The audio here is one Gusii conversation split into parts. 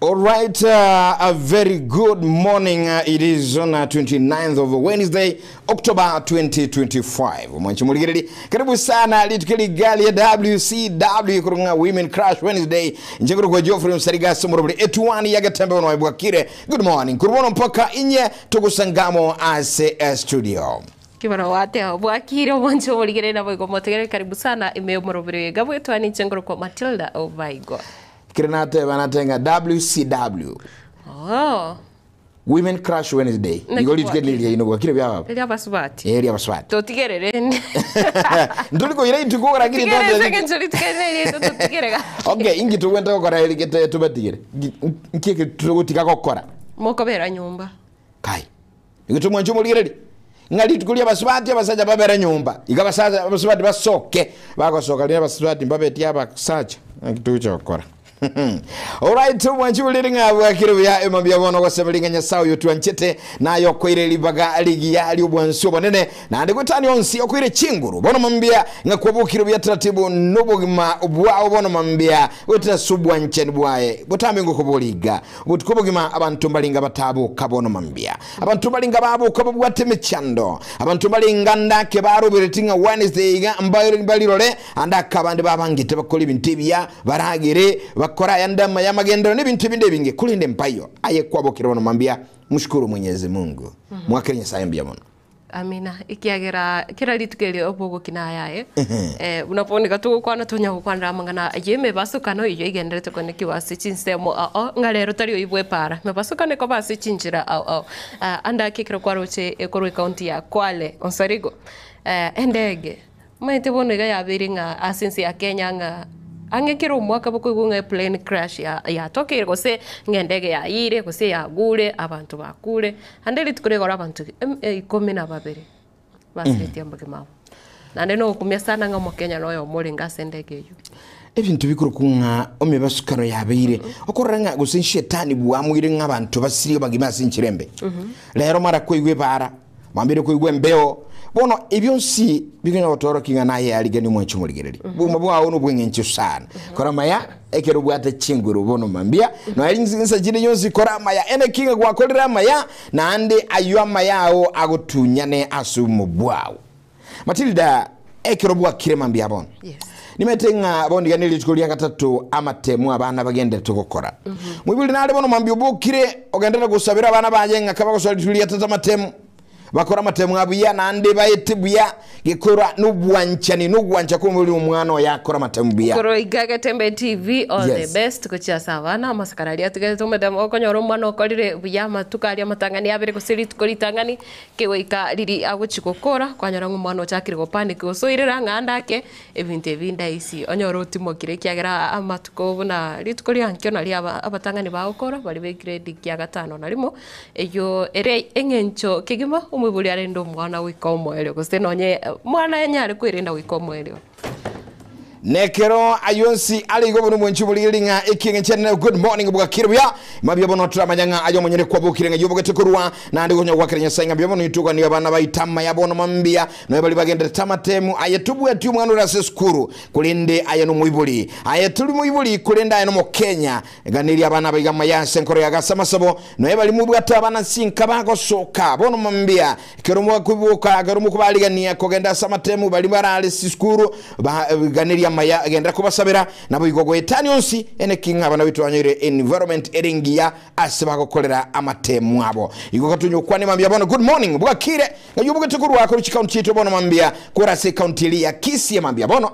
Alright, a very good morning. It is on 29th of Wednesday, October 2025. Mwanchi muligereri, karibu sana rituko rigali ya WCW kurunga Women Crush Wednesday. Njeguru kwa Geoffrey Msariga Somorobri etuani ya gatembe ono bwakire. Good morning. Kurubono mpaka inye tugusangamo ase studio. Kibara wate bwakire omwancho omorigere nabo igo motegere karibu sana ime omorobere gabwetwa ninche ngoro kwa Matilda Obaigo. Kire nateba natenga WCW. Oh, Women Crush Wednesday. Naki Igo rituko bwakire. riria ino bwakire byaba. rĩrĩa basubati. Eri abaswati. Tutigerere. Nduri koira ituko rakiri Tigerere seke nchori tigerere tutigerega. Okay, ingi tugwenda gukora erigete tubatigire. Nki tugutika gukora. Mokobera nyumba. Kai. Igitumwa ncho muligereri. Ng'ali tukulia basubati abasaja babera nyumba. Iga basaja abasubati basoke. Bagosoka rira basubati mbabeti abasaja. Tucho gukora. Alright, mwanchi muliri ng'abwa kiro bya emambia bono gosemelinga nyasaye oyo twanchete nayo koire libaga ligiya liobwansi obonene nande gwetani onsi okoire chinguru bono mambia ng'akwabukiro bya taratibu n'obogima bwao bono mambia gwetera subwancheni bwaye butambe ngokoboliga butuko bogima abantu mbalinga batabuka bono mambia abantu balinga babuka babwate emechando abantu balinga ndake barobere ng'a Wednesday iga mbalirore andaka abandi babangite bakora ebintu ebiya baragere bakora ayandama y'amagendero n'ebintu ebindi ebinge kulinde mpayo aye kwabokera bono mambia mshukuru Mwenyezi Mungu mwakire Nyasaye mbia mono. Amina ikiagera kira rituko obogokina yaye unaponika tugukwana tunya gukwanira amang'ana ye mebasukano iyo igenderete konekiwa ase chinsemo ao ng'a rero tari oibwe para mebasukano ekoba ase chinchera ao ao. Andake ekero kwaroche ekorwa ekaunti ya Kwale Onsarigo endege maete bono iga yabeire ng'a ase ense ya Kenya ng'a ang'e kera omwaka bokoigwa ng'a plane crash ya yatokire gose ng'a endege yaiyire gose yagure abanto bakure ande rituko rigoro abanto 12 basiretie amagima abo naende nogokumia sana ng'a omokenya noyo omorenge ase endege eywo. Ebintu bikuru kung'a omebasukano yabeire okorora ng'a gose shetani bwamwire ng'a abanto basirie bagima ase enchirembe rero mara koigwa ebara mambire koigwa embeo bono ebyonsi bigenya gotoroki ng'a naye arigani omwanchi omorigereri boma bwao nobweng'encho sana kora maya ekero bwate chinguru bono mambia noeri nsa chinde yonsi kora maya ene kinga gwakorera maya naende ayo amaya ao agotunyane ase omobwao Matilda ekero bwakire mambia bono. Yes. Nimete ng'a bondigani rituko ria gatatu amatemu abana bagenderete gokora mwibuli nare bono mambia obokire ogenderere gosabera abana baye ng'a kabagosora rituko ria gatatu amatemu bakora amatemu abuya naende baete buya gekora nobwanchani nogwancha komori omwana oyo akora amatemu buya. Koro igaga Tembe TV all Yes. the best gochia ase abana amasakara aria atigarete omotemo okonyora omwana okorire buya amatuko aria amatang'ani abere gose rituko ritang'ani kegoika riri agochi gokora kwanyora ng'a omwana ochakire gopanic gose oirera ng'a ande ake ebinto ebi ndaisi onyore otimokire ekiagera amatuko buna rituko riankio naria aba abatang'ani bagokora baria ba egrade kia gatano na rimo eywo ere eng'encho kegima omoibori arende omwana goika omoerio gose nonye mwana anyare kwerenda goika omoerio. Nekero ayonsi ari igo bono mwenchi borigeri ng'a ekieng'enche nene good morning bwakire buya mabia bono turamanya ng'a ayo omonyene kwabokire ng'a yobogete korwa naende gonya gwakera Nyasaye ng'a mbuya bono itugani abana baitama ya bono mambia noe bari bagenderete amatemu aye tobwati omwana ore ase esukuru korende aye nomoibori aye tori moibori korende aye nomokenya ganeri abana baiga maya ase enkoro ya gase amasabo noe bari mobwate abana nsinka bagosoka bono mambia ekero mwakoboka ekero mokobarigania kogenda ase amatemu bari barare ase esukuru ganeri amaya gendera kobasabera nabo igo goetani onsi ene king'a abana baitu banyoire environment ere engiya ase bagokorera amatemu abo igo gatunya okwane mambia bono good morning bwakire ng'aywo bogete korwa korwa chikaunti chiaito bono mambia kora ase ekaunti eri ya Kisii mambia bono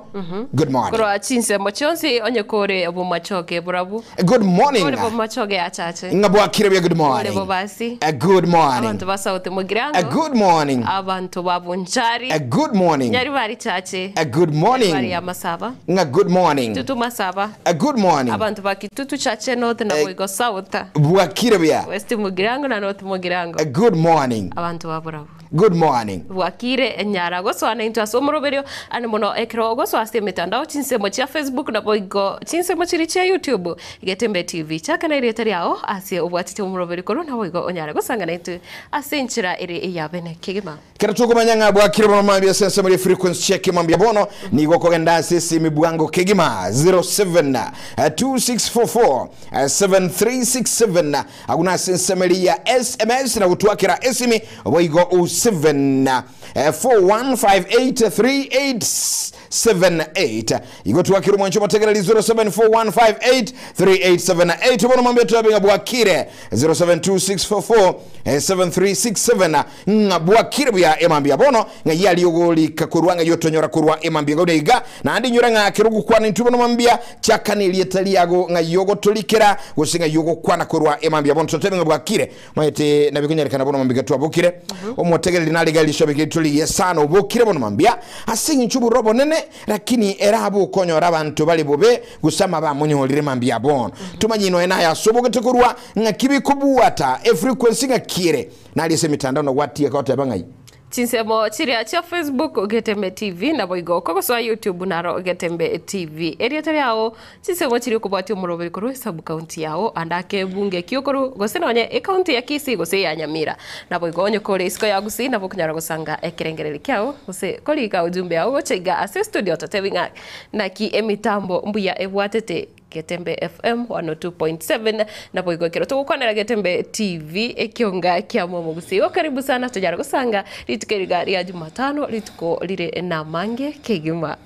good morning. Korwa chinsemo chionsi onye kore obomachoge borabu. Good morning. Kore bomachoge achache. Ng'a bwakire buya good Kore morning. bobasi. Good morning. Abanto ba South Mugirango. Good morning. Abanto ba Bonchari. Good morning. Nyaribari chache. Good morning. Nyaribari ya Masaba. Ng'a good morning. Tutu Masaba. Good morning. Abanto ba Kitutu chache North na Boigo South. Bwakire buya. West Mugirango na North Mugirango. Good morning. Abanto ba Borabu. Good morning. Bwakire nyara gosoa naintwe ase omoroberio ande mono ekero ogosoa ase emetandao chinsemo chia Facebook naboigo chinsemo chiria chia YouTube Getembe TV. Chaka na erieta riao ase obwatete omoroberio korwa naboigo onyare gosanga naintwe ase enchera ere eyabene kegima. Ekero tokomanya ng'a bwakire bono mambia ase ensemo ria frequency check mambia bono nigo okogenda ase esimi bwango kegima 07 2644 7367 Agwo nase ensemo eria ya sms na gotwakera esimi boigo 07 41583878 igo twakire omwancho omotegereri 0741583878 bono mambia toyabe ng'a bwakire 0726447367 ng'a bwakire buya emambia bono ng'a yari ogorika korwa ng'a yotonyora korwa emambia ng'a iga naende inyora ng'a kero ogokwana intwe bono mambia Chaka nerieta riago ng'ai ogotorikera, gose ng'ai ogokwana korwa emambia bono totebe ng'a bwakire. Maete nabikonyarekana bono mambia twabokire. Omotegereri narige risobe riaito rigiya sana obokire bono mambia ase eng'encho obororo obonene, lakini ere abe okonyora abanto bare bobe gose amabe amonyorire mambia bono. Tomanye nonya naye ase obogete korwa ng'aki bikobuata efrequency ng'aki ere. Nari ase emitandao na gwatieka goteba ng'ai. Chinsemo chiria chia Facebook Getembe TV naboigo kogosoa YouTube naro Getembe TV. Erieta riao chinsemo chiria okobwatia omoroberi korwa esub county yao ande ake ebunge ekio korwa gose nonye ecounty ya Kisii gose eya Nyamira. Naboigo onye kore isiko ya Gusii nabo okonyara gosanga ekerengererio kiao gose korika ujumbe yao gocha iga ase estudio totebi ng'a naki emitambo mbuya ebwatete. Getembe FM 102.7 naboigo ekero togokwanera Getembe TV ekionga kia Momogusii. Igo karibu sana tonyare gosanga rituko eriga ria Jumatano rituko rire namange kegima.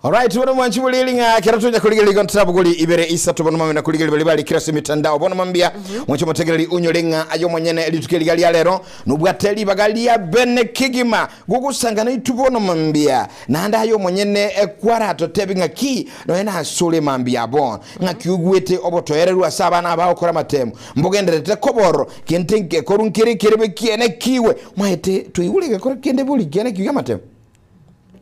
Alright, bono mwanchi bori ng'a kero tonya korigereria igo ntarabogori ibere isato bono mambia na korigereria baria bare kera ase emitandao bono mambia mwanchi omotegereri onyore ng'a aye omonyene rituko eriga ria rero nobwate ribaga ria bene kegima Gogosanga naintwe bono mambia, naende aye omonyene kwaratotebi ng'aki nonya nasore mambia bono, ng'aki oigwete obotoereru ase abana aba gokora amatemo, mbogendererete koba ororo, gento ngekoru nkere ekerebe kiane kiigwe. Mwaete twaigure egekoro kende bori kiane kiigwe amatemo.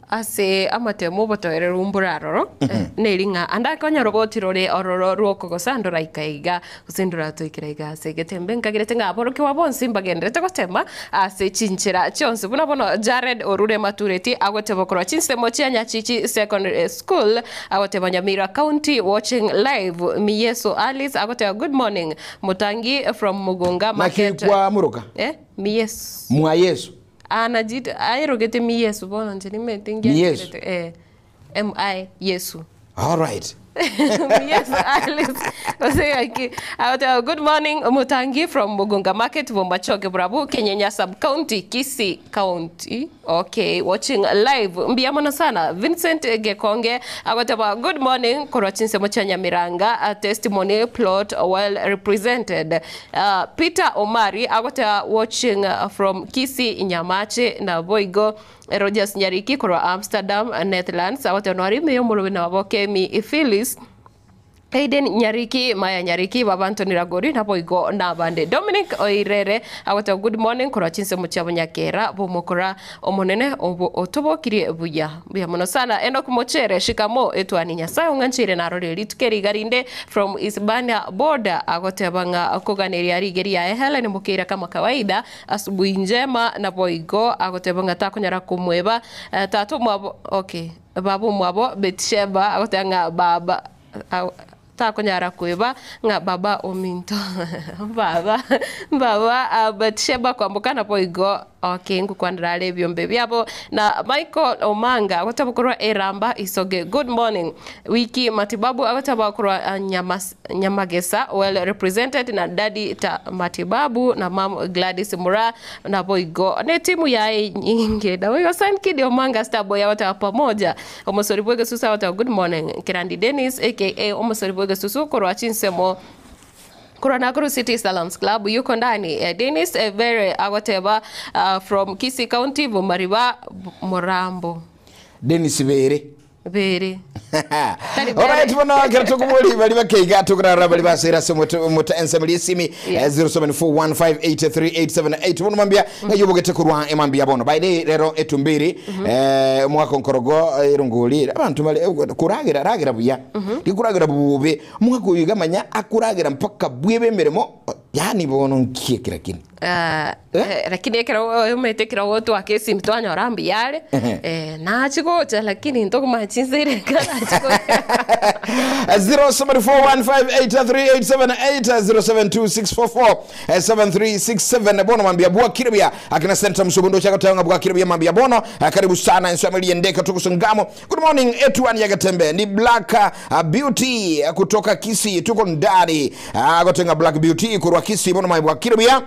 Ase amatemo obotoereru mbore aroro, neri ng'a ande akonya oroboti rore ororo rw'okogosa ndoraika iga, Gose ndoratoikera iga ase egetembe, nkagerete ng'a aborokigwa bonsi mbagenderete gotema ase chinchera chionsi. Buna bono Jared orure matureti agoteba korwa chinsemo chia Nyachichi Secondary School, agoteba Nyamira County watching live. Miyeso Alice agoteba good morning Mutangi from Mugunga Naki Market. kwamoruka? Eh, Miyeso. Mwa Yeso. Anajita aerogete Miyesu bono inche nimete Miyesu. ngiancherete eh MI Yesu. Alright. Yes, Alice. Gose gaki. Agoteba good morning Omotangi from Mugunga Market Bomachoge Burabu Kenyenya Sub County Kisii County. Okay, watching live. Mbuya mono sana. Vincent Gekonge agoteba good morning korwa chinsemo chia Nyamiranga a testimony plot well represented. Uh, Peter Omari agoteba watching from Kisii Nyamache naboigo Rogers Nyariki korwa Amsterdam, Netherlands, agoteba noare ime y'omorobe na babo Kemi Phyllis, Aiden Nyariki, Maya Nyariki, baba Anthony Ragori naboigo nabande. Dominic Oirere agoteba good morning korwa chinsemo chia Bonyakera bomokora omonene obo otobokirie buya. Mbuya mono sana Enock Mochere, shikamo etwani Nyasaye ong'ancheire narorire rituko eri iga rinde from Isebania border agoteba ng'a koganeria rigeri yaye Helen Mokeira kama kawaida Asubuhi njema, naboigo agoteba ng'a takonyara komweba tata omwabo, okay, baba omwabo Betisheba, agoteba ng'a baba takonyara kweba ng'a baba ominto baba baba Betisheba kwamboka naboigo okay ngokwanera are ebiombe biabo na Michael Omanga agoteba korwa Eramba Isoge good morning Wiki Matibabu agoteba korwa Nyamas Nyamagesa well represented na Daddy ta Matibabu na Mum Gladys Muraa naboigo netimu yaye enyinge naboigo Sankid Omanga Starboy agoteba pamoja Omosori bw'egesusu agoteba good morning Kerandi Dennis aka Omosori bw'egesusu korwa chinsemo korwa Nakuru City Salams Club yuko ndani Dennis Ebere agoteba from Kisii County Bomariba Morambo. Dennis Bere. Bere. Tari bere. Alright, bono ekero tokobori bari bakeiga tokorara bari basera ase omote omote ensemo riesimi Yeah. 0741583878 bono mambia ng'ai obogete korwa emambia bono by the way, rero etumbiri omwaka nkorogo erongori abanto bare koragera ragera buya rikoragera bobe omwaka oyo iga manya akoragera mpaka bwebe emeremo. Yaani bono nkie lakini. Eh, Eh? eh, lakini ekero omanyete ekero gotwaka esimi twanyora mbuya are Ehe. eh, nachi gocha lakini ntokomanya chinsa ere ekarachi gocha. 0741583878 0726447367 bono mwambia bwakire bia akina senta msubundo chako tanga bwakire bia mwambia bono. Karibu sana nswamili ndeka tukusungamo. Good morning etuan yagatembe ni Black Beauty kutoka Kisii, tuko ndani. Agotenga Black Beauty kurwa Kisii, bono mwambia bwakire bia.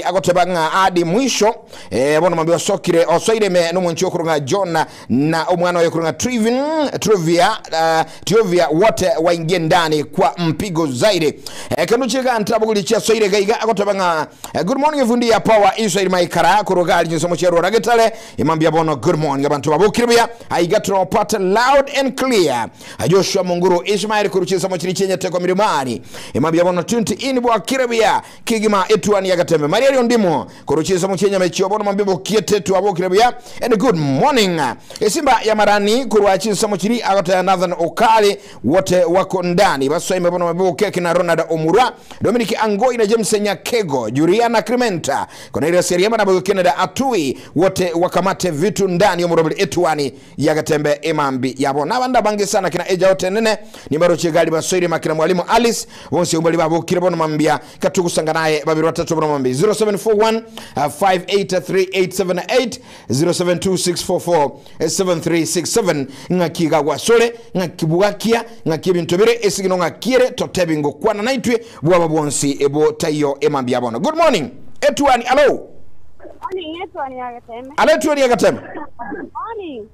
Agotebanga adi mwisho. Bono mwambia sokire osoire me no mwanchi okurunga John na omwana oyo kurunga Trivin Trivia, Trivia wote waingie ndani kwa mpigo zaidi. Kanu chika ntabuguli chia soire gaiga agotebanga good morning fundi ya power Israel maikara kurugali nyosomo chero ragetale imambia bono good morning abantu babukiribia aiga tunawapata loud and clear. Joshua Munguru Ismail kuruchisa mochiri chenye teko milimani imambia bono 20 in bwakiribia kigima etuani yagatembe Maria Ndimo kuruchisa mochenya mechio bono mambia bokiete tu abukiribia and good morning. Isimba ya marani kuruachisa mochiri agota Nathan Okali wote wako ndani basoime bono mambia keki na Ronald Omura Dominic Angoi na James Nyakego Juliana Clementa Cornelia Seriema na Boyo Kennedy Atui wote wakamate vitu ndani ya murobili etuani yagatembe imambi yabo nabanda bangi sana kina eja ote nene ni baro chigali basoire makina mwalimu Alice bonse umbali babo kirebo mambia katukusanga naye babiri watatu bono mambia 0741 583878 072644 7367 ng'akiga gwasore ng'akibwakia ng'akibintu bire esigino ng'akiere totebi ngokwana naitwe bwaba bwonsi ebo tayo emambia bono. Good morning etuani. Alo. Morning, Etwani Agateme. Alo etuani agateme. Morning.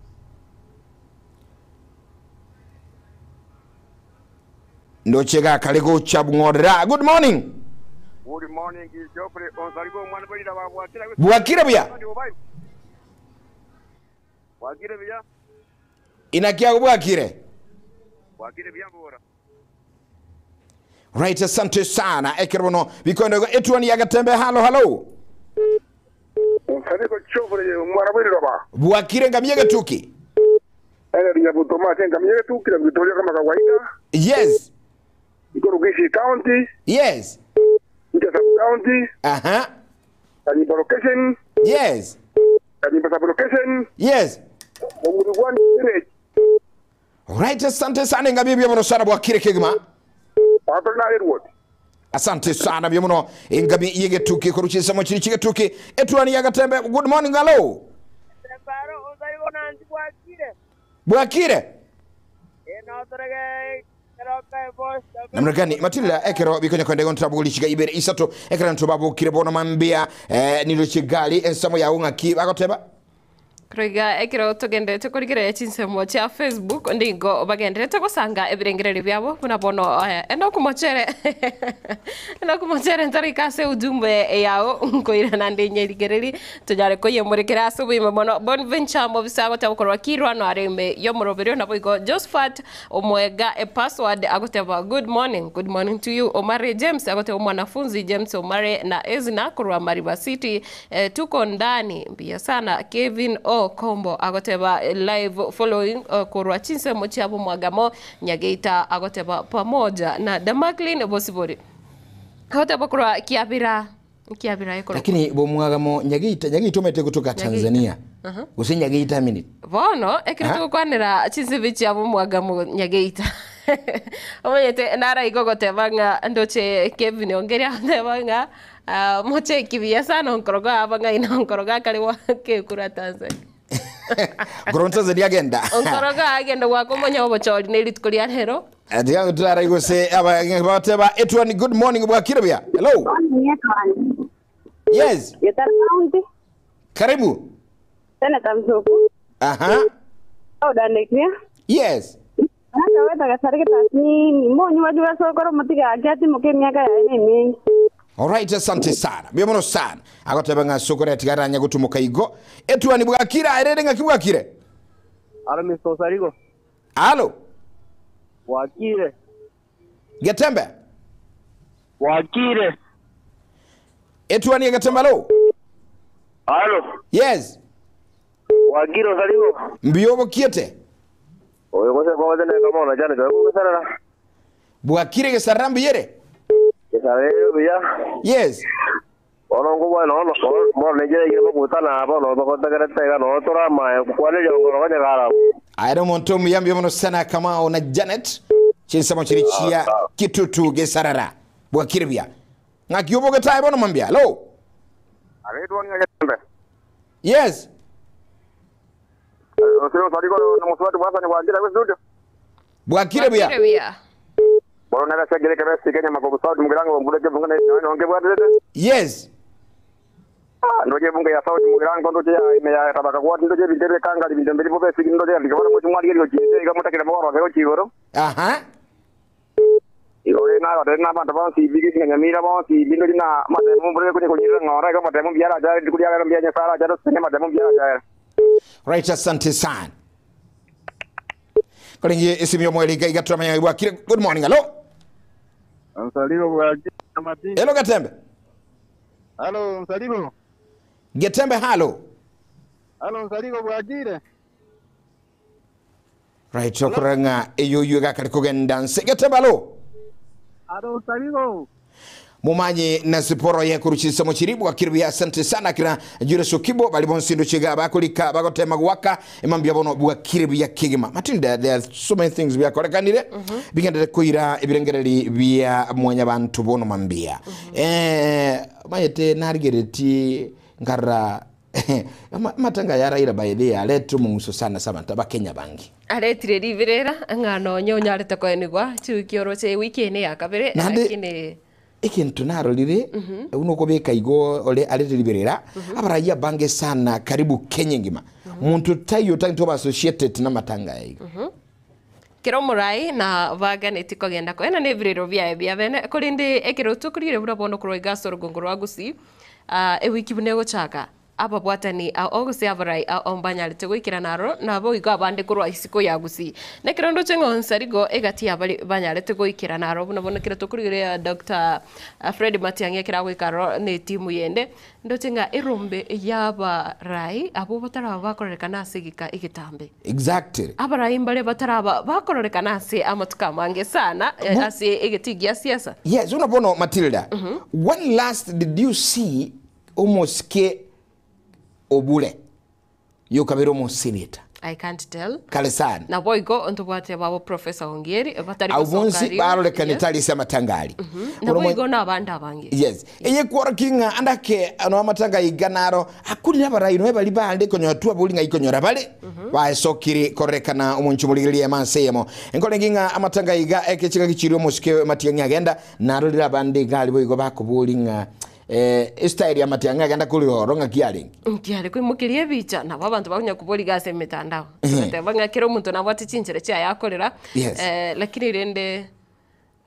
Ndochega kale gocha bung'orera. Good morning. Good morning, Geoffrey Onsarigo mwana bwira wa bwakira. Bwakire buya. Bwakire buya. Inakia bwakire. Bwakire buya bora. Right, asante sana ekerono bikondo etuani yagatembe. Halo halo. Onsarigo Geoffrey mwana bwira ba. Bwakire ngamie tuki. Ene rinya butoma tenga mie tuki na Victoria kama kawaida. Yes. Iko Rugishi County, Yes. Iko Sub County, Aha. Kanyimba location, Yes. Kanyimba sub location, Yes. Omurigwani village. Right, asante sana ngamie bya muno sana bwakire kigima. Hapo na Edward. Asante sana bya muno ingami yegetuki kuruchisa mo chiri chigetuki etuani yagatembe. Good morning hello. Baro Onsarigo nanzi bwakire. Bwakire. Eno torege keroka boss. Namna gani Matilda ekero bikonya kwende gontra bugulishiga ibere isato ekero ntobabukire bono mambia nilo chigali ensamo yawo ng'aki bagoteba. Kroiga ekero togenderete korigereria chinsemo chia Facebook ndingo bagenderete gosanga ebirengereri biabo buna bono enokumochere enokumochere ntarika ase ujumbe yao nkoirana ndi nyerigereri tonyare koyemurekera ase oboime mono Bonventure mobisa agoteba korwa kirwa no areme yomoroberio nabo igo Josephat omwega e password agoteba good morning, good morning to you. Omare James agoteba mwanafunzi James Omare na Ezna korwa Mariba City, tuko ndani mbia sana. Kevin O Kombo agoteba live following korwa chinsemo chiabo mwagamo Nyageita agoteba pamoja na Damaklin Bosibori agoteba korwa Kiabira Kiabira ekoro. Lakini bomwagamo Nyageita Nyageita omete kutoka Nyageita. Tanzania gose Nyageita minute bono ekero Aha. togokwanera chinsibi chiabo mwagamo Nyageita omanyete naraigo goteba ng'a ndoche Kevin ongeria agoteba ng'a moche kibia sana onkorogo aba ng'a ina onkorogo akare wa kekura Tanzania. Ngoro Tanzania agenda. Onkorogo agenda gwaka omonya obochori na erituko ria rero. Atiga tutara gose aba bateba etuani. Good morning bwakire bya. Hello. Morning, Etwani. Yes. Yetara County, Karibu. Senator Msuku. Aha. Odandekia. Yes. Hata weta gasarike tasmini. Monyu wajua sokoro mutiga akiati muke miaka ya ene mingi. Alright, asante sana. Bia muno sana. Agoteba ng'a sokore atigaranya gutumuka igo. Etuani bwakira erere ng'aki bwakire. Alo Mr. Onsarigo. Alo. Bwakire. Getembe. Bwakire. Etuani getembe alo. Alo. Yes. Bwakire Onsarigo. Mbio bokiete. Oyo kose kwa wazene kama unajana kwa kusarara. Bwakire gesarambi yere. Nabeire buya. Yes. Bono nkobua nono bono nenchera egere bagotana aba nonya bagotegerete iga nonya tore amaye kwana eriongo nonya kare abwo. Aye nomonto omuya mbuya mono sana Kamau na Janet chinsemo chiri chia Kitutu Gesarara bwakire buya. Ng'aki obogete aye bono mambia? Hello. Aretwa ng'a getembe. Yes. Osire osariko na mosubati bwasani bwakire gwe studio. Bwakire buya. Bwakire buya. Bono nagasegere kebesi Kenya makobo sauti mugirango mbure kebunga na nonge bwatirete. Yes. Ah, ndoje bunge ya sauti mugirango ndoje ya ime ya tabaka kwa ndoje bintebe kanga bintu mbiri bobe sigi ndoje ndikabona mo chumwali gero chise igamutakira boro gero chigoro. Aha. Igore na ore na bantu bonsi bigi nyamira bonsi bindo na matemu mbure kunye kunyira ngora ga matemu biara ja kuria ga mbia nyasara ja sene matemu biara ja. Right, asante sana. Koringie esimu yomweli iga turamanya bwakire. Good morning. Hello. Msalimu bwakire Mati. Hello Gatembe. Halo Msalimu. Getembe halo. Halo Msalimu bwakire. Right, okoranga eyoyo gakari kugenda nse. Getembe halo. Halo Msalimu. Mumanyi na siporo ye kuruchisa muchiribu akiribu asante sana kira Julius Okibo bali bonsindu chiga bakulika bagotema gwaka emambia bono bwakiribu ya kigima. Matilda, there are so many things byakorekanire bigendere kuira ebirengereri bya mwanya bantu bono mambia. Mayete narigereti ngarra matanga ya Raila by the aletwo mung'uso sana sana tabakenya bangi. Aretire ribirera ng'ano onye onyarete koenigwa chiwiki oroche wiki ene ya kabere Naende- lakini ekintu narorire unokobeka igo ore arete liberera abaraiya bange sana karibu Kenya ngima muntu taiyo tangi toba associated na matanga yaigo. Kero murai na baganeti kogenda koena nä birero biae bia bene kurindi ekero tukurire bura bono kurwa igaso rugongo rwa Gusii ewiki bune gochaka ababwatani oguse abarai ombanyarete gwikira naro nabo igo abande kurwa isiko ya Gusii nekero ndoche ng'onsa rigo egati abari banyarete gwikira naro buno bono kero tukurire Dr. Fred Matiang'i ekera gwikaro ne timu yende ndoche ng'a erombe y'abarai abo bataraba bakorerekana ase egika egetambe. Exactly. Abarai mbare bataraba bakorerekana ase amatuko amange sana ase egeti gia siasa. Yes, unabono Matilda. When last did you see omosike obule yokabera omoseneta? I can't tell. Kale sana. Nabo igo ntubwate babo Professor Ongieri batari Abo bonsi gosoka rio. barorekana Yes. talisi amatangali. Nabo igo n'abandi abange. Yes. Eye kwora kinga andake ano amatanga iganaro akuri abarai no bali bande konyora tua buli ngai konyora bale baesokiri korekana omunchu muligiria mansemo enkole nginga amatanga iga ekechika kichiri omusike Matiang'i agenda narorira abandi gali boigo bakobuli nga style ya Matiang'i agenda kuri oro nga kiaringi Nkiare kwimukiria ebicha nabo abanto bakonya kuboriga ase emitandao bateba ng'a kera omonto nabwate chinchera chiaye akorera. Yes. Lakini rende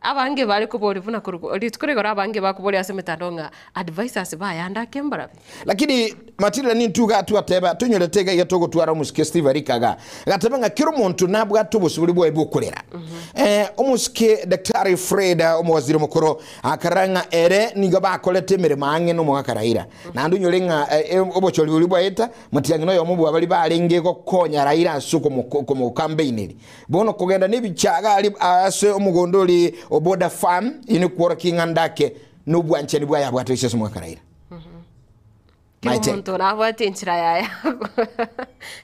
abange bari kubori buna kurugo rituko rigoro abange bakubori ase emitandao ng'a advisors bayandake mbarabi. Lakini Matilda ni ntuga tuateba tunyoretega iga togotwara omusike Steve Arikaga gateba nga kiro omuntu nabwate obosibori bwaye bwokorera. Omusike Daktari Fred omowaziri mukuru akaranga ere nigo bakorete emirimo ang'e nomogaka Raila naende onyore ng'a obochori bori bwaeta Matiang'i noyo omo bari barenge gokonya Raila ase okomokambaineri bono kogenda nebichaga ari ase omogondo ori oboda farm ine kworokia ng'a ndake nobwanchani bwaye abwate ase omogaka Raila. Kila Maite. omonto nabwate enchera yaya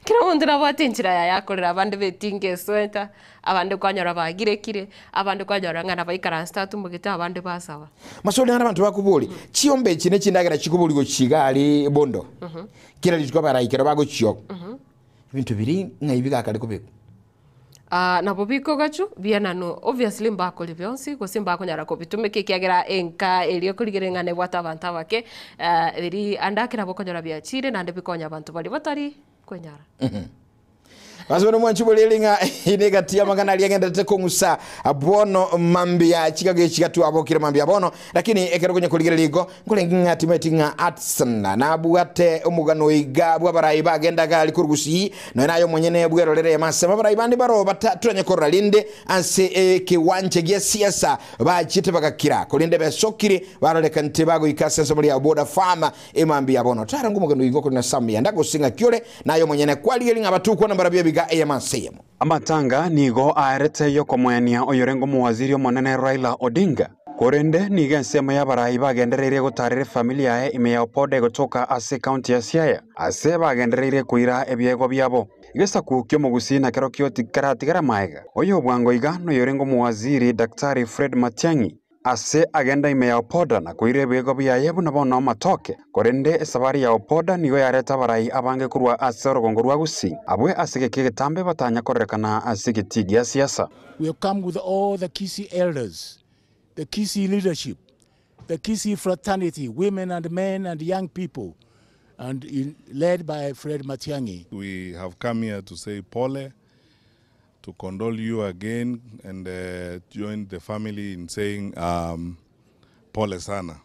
kila omonto nabwate enchera yaya akorera abande betinga esweta abande kwanyora bagirekire abande kwanyora ng'a nabaikaranse tatumogete abande basaba. Masoli nara bantu bakubuli chiombe echi nechindagera chikubuli gochiga ali bondo kila rituko baraikera bagochioko ebintu biri ng'ai bigakare kobekwa. Nabo bikogachu bianano obviously mbakori bionsi gose mbakonyara kobitumika ekiagera enka erio korigere ng'a nebwate abanto abake eri andake nabo okonyora biachire naende bikonya abanto bari batari kwenyara. Basi mwanchi bulili ng'a inegati amang'ana aria agenderete kong'usa bono mambia chikago chigatu abokire mambia bono lakini ekero konya korigereria igo nkorenge ng'a timeti ng'a Atson nabwate omogano iga bwa abarai bagendaga ari korugusii noe naye omonyene bwerorere masema abarai bande baro bataturanye korora rinde ase ekiwanja gia siasa bachete bagakira korinde besokire barorekanete bagoika ase ensemo ria boda farm emambia bono taranga omogano igo kori na samia ndagosinga kiore naye omonyene kwarigeria ng'a batukwa na barabia biga eyamaseyemo. Amatanga nigo aerete yokomwenia oyorengo muwaziri omonene Raila Odinga. Korende nigo ensemo y'abarai bagendereire gotaarera efamiri yaye ime ya Opoda egotoka ase ekaunti ya Siaya, ase bagendereire koira ebiegwa biabo. Egesaku ki'omogusii nakerokio tikaratigara maega. Oyo bwango iga noyorenge omowaziri Daktari Fred Matiang'i, ase agenda ime ya Opoda na koira ebiegwa biaye buna bono amatoke. Korende esabari ya Opoda nigo yareta abarai abange korwa ase orogongo rwa Gusii, abwe ase egeka egetambe batanya kororekana ase egetii gia siasa. We have come with all the Kisii elders, the Kisii leadership, the Kisii fraternity, women and men and young people, and in, led by Fred Matiang'i. We have come here to say pole, to condole you again and join the family in saying pole sana.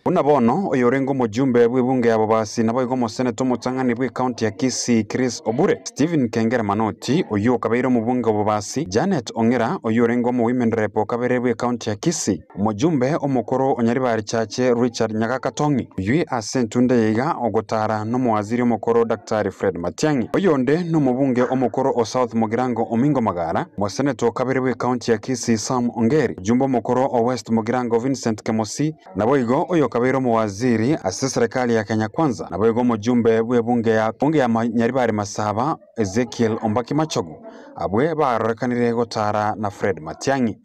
Buna bono, oyorenge omojumbe bw'ebunge ya Bobasi naboigo omoseneta omotang'ani bw'ecounty ya Kisii Chris Obure, Stephen Kengere Manoti oyio okabeire omobunge o Bobasi, Janet Ong'era oyio orenge omo-women rep okabere bw'ecounty ya Kisii, omojumbe omokoro o Nyaribari Chache Richard Nyagaka Tong'i, oyio ase entunda eye iga ogotara nomowaziri omokoro Daktari Fred Matiang'i. Oyonde nomobunge omokoro o South Mugirango Omingo Magara, omoseneta okabere bw'ecounty ya Kisii Sam Ongeri, omojumbe omokoro o West Mugirango Vincent Kemosi, Naboigo oyokabeire omowaziri ase eserekari ya Kenya Kwanza, naboigo omojumbe bw'ebunge ya bunge ya Nyaribari Masaba, Ezekiel Ombaki Machogu, abwe barorekanire gotara na Fred Matiang'i.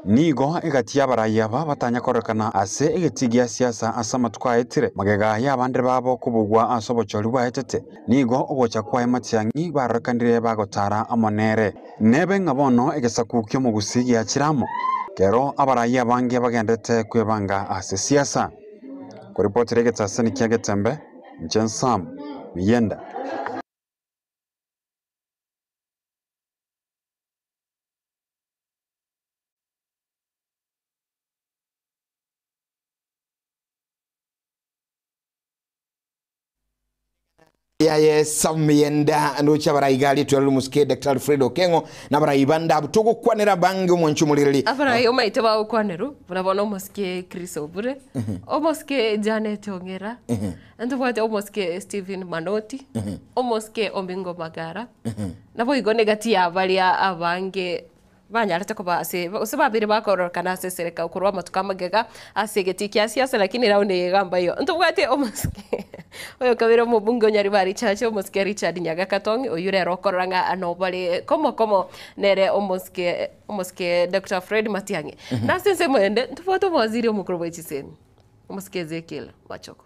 Nigo egati y'abarai aba batanya kororekana ase egetii gia siasa ase amatuko aetire, magega y'abande babo kobugwa ase obochori bwaetete. Nigo ogocha kwaye Matiang'i barorekanire bagotara amo nere. Nebe ng'a bono egesaku ki'omogusii giachire amo, kero abarai abange bagendete kwebanga ase siasa. Koripotera egetaseni kia Getembe, inche Sam Miyenda. Yaye Sam Miyenda ndoche abarai iga aria tware omosike Daktari Fred Okeng'o na abarai bande abwo togokwanera abange omwanchi omorereri. Abarai omaete bagokwanerwa buna bono omosike Chris Obure, omosike Janet Ong'era, ntobwate omosike Stephen Manoti, omosike Omingo Magara, naboigo negati ya baria abange Banyarete koba ase, gose babeire bakororokana ase esereka korwa amatuko amagega ase egetii kia siasa, lakini round eye iga mbayo. Ntobwate omosike oyo kabere omobunge o Nyaribari Church, omosike Richard Nyaga Katong'i, oyio rero okorora ng'a nobare komo komo nere omosike omosike Doctor Fred Matiang'i. Na ase ensemo ende, ntobwate omowaziri omokoro bwe chisemi, omosike Ezekiel Machogu,